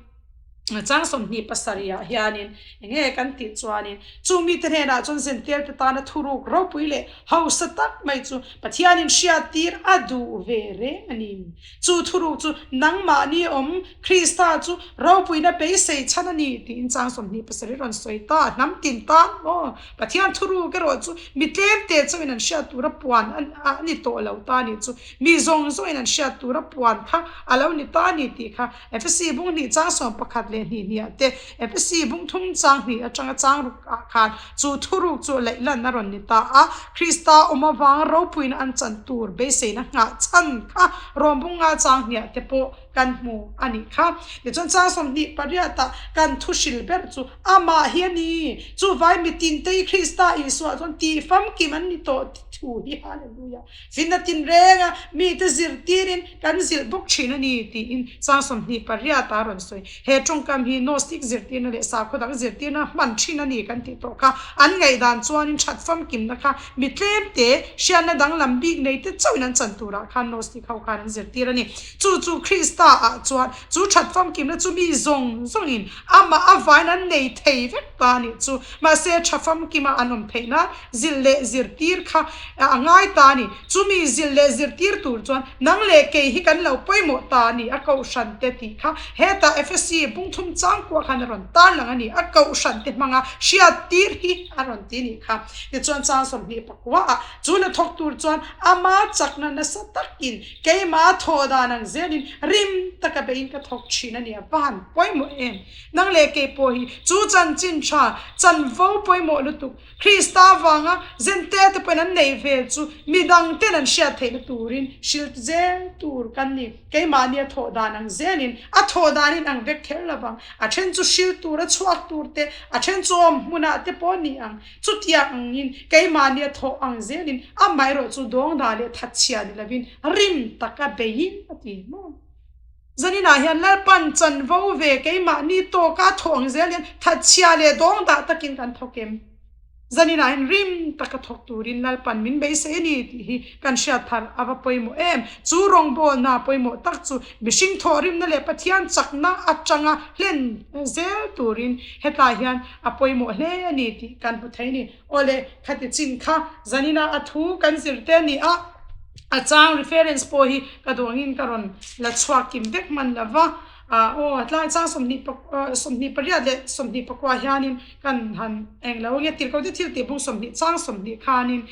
chang 27 ah hianin eng nge kan tih chuanin chu mite hnenah chuan Zentel te tana thuruk ropui leh hausa tak mai chu Pathianin hriattir a duh ve reng a ni. Chu thuruk chu nangmahni awm Krista chu ropuina beisei chhan a ni tiin chang 27 rawn sawi ta. Hnam tin tan maw? Pathian thuruk erawh chu mi tlemte chauhin an hriat tura puan a ni tawh lo ta a nih chu. Mi zawng zawngin an hriat tura puan kha a lo ni ta a ni tih kha Efesi bung hnih chang 11 leh hnih hniah te, Efesi bung thum chang hnih atanga chang ruk ah khan chu thuruk chu laih lan a rawn ni ta a. Krista awm avanga ropuina an chan tur beiseina nghah chhan kha Rawmbunga chang hniah te pawh kan hmu a nih kha. Tichuan chang 28 ah kan thu hril ber chu amah hi a ni. Chuvai mitin te hi Krista Isua chuan tih famkim an ni tawh thu hi Hallelujah. Finna tinreng a mite zirtirin kan zilh bawk thin a ni tiin chang 28 a rawn sawi. He tawngkam hi Gnostic zirtirna leh sakhaw dang zirtirna hman thin a ni kan tih tawh kha. An ngaihdan chuanin that famkimna kha mi tlemte hriatna danglam bik nei te chauhin an chan turah khan Gnostic ho khan an zirtir a ni. Chu chu Krista ah chuan chu that famkimna chu mi zawng zawngin amah avain an nei thei vek ta a nih chu. Mahse tha famkima an awm theih nan Zilh leh zirtir kha a ngai ta a ni. Chumi zilh leh zirtir tur chuan nang leh kei hi kan lo pawimawh ta a ni, a kohhran te tih kha hetah Ephesi bungthum changkua khan a rawn tar lang a ni, a kohhran te hmanga hriattir hi a rawn ti nih kha. Tichuan chang 21 ah chu na thawk tur chuan ama chakna nasa takin keimah thawh dan ang zelin rim taka beiin ka thawk thin a ni, a va han pawimawh em! Nang leh kei pawh hi chu chanchin tha chanvo pawimawh lutuk Krista avanga Zentel te pawhin an neih ve chu midang ten an hriat theihna turin hrilh zel tur kan ni. Keimahni a thawh dan ang zelin a thawh danin ang vek kher lo vang. A then chu hrilh tur a chhuak tur te, a then chu awm hmunah te pawh ni ang. Chutiang angin keimahni a thawh ang zelin amaherawh chu dawngdah leh thatchhia ni lovin rim taka beiin a ti maw? Zaninah hian Lalpan chanvo ve keimahni tawka thawh ang zel hian thatchhia leh dawngdah takin kan thawk em? Zaninah hian rim taka thawk turin Lalpan min beisei a ni tih hi kan hriat thar a va pawimawh em? Chu rawngbawlna pawimawh tak chu mihring thawhrimna leh Pathian chakna atanga hlen zel turin hetlai hian a pawimawh hle a ni tih kan hmu thei a ni. Awle, khati chin kha zaninah a thu kan zir te a ni a, a chang reference pawh hi ka duh angin ka rawn la chhuak kim vek hman lo va, aw tlai chang 28 leh 24 hianin kan han eng lo nge tirhkoh te thil tih bung 20 chang 20 khanin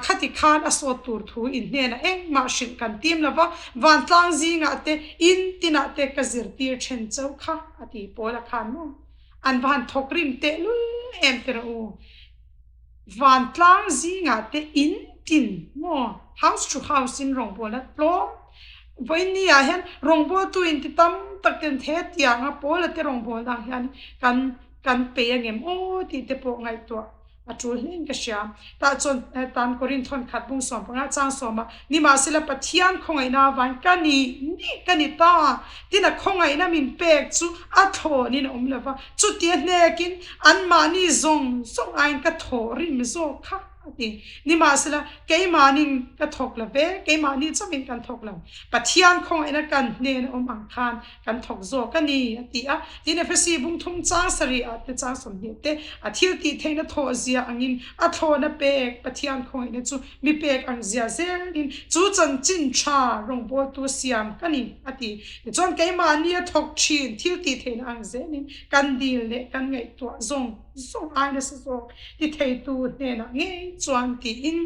khati khan a sawt tur thu in hnenah engmah hrilh kan tim lo va, vantlang zingah te in tinah te ka zirtir then chauh kha a ti pawl a khan maw. An va han thawk rim teh lul em te rawh u. Vantlang zingah te in tin maw house to house in rawngbawlna tlawm vawiin ah hian rawngbawltu in ti tam tak ten he tianga pawla te rawngbawlna ang hian kan. kan peih angem aw tih te pawh ngaihtuah a tul hlein ka hria. Tah chuan tan Korinthon khat bung 15 chang sawma nimahsela Pathian khawngaihna avangin ka ni ni ka ni ta tin a khawngaihna min pek chu a thlawnin a awm lova chutia hnekin anmahni zawng zawng aiin ka thawh rim zawk kha a ti. Nimahsela keimahnin ka thawk lo ve, keimahni chauhin kan thawk lo. Pathian khawngaihna kan hnen a awm ang khan kan thawk zawk a ni, a ti a. Tin, Efesi bung thum chang sarih ah te chang 20 te a thil tih theihna thawh zia angin a thlawhna pek Pathian khawngaihna chu mi pek ang zia zelin chu chanchin tha rawngbawltu siam ka ni, a ti. Tichuan, keimahni a thawk thin thil tih theihna ang zelin kan dil leh kan ngaihtuah zawng zawng ai nasa zawk ti theitu hnenah ngei chuan tiin,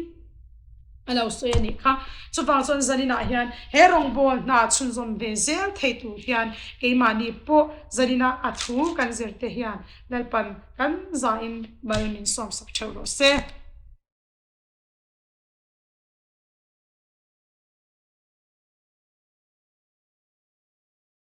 A lo sawi a nih kha. Chuvang chuan zaninah hian he rawngbâwl hna chhunzawm ve zel thei tur hian keimahni pawh zanina a thu kan zirte hian Lalpan kan zahin mal min sawmsak theuh rawh se.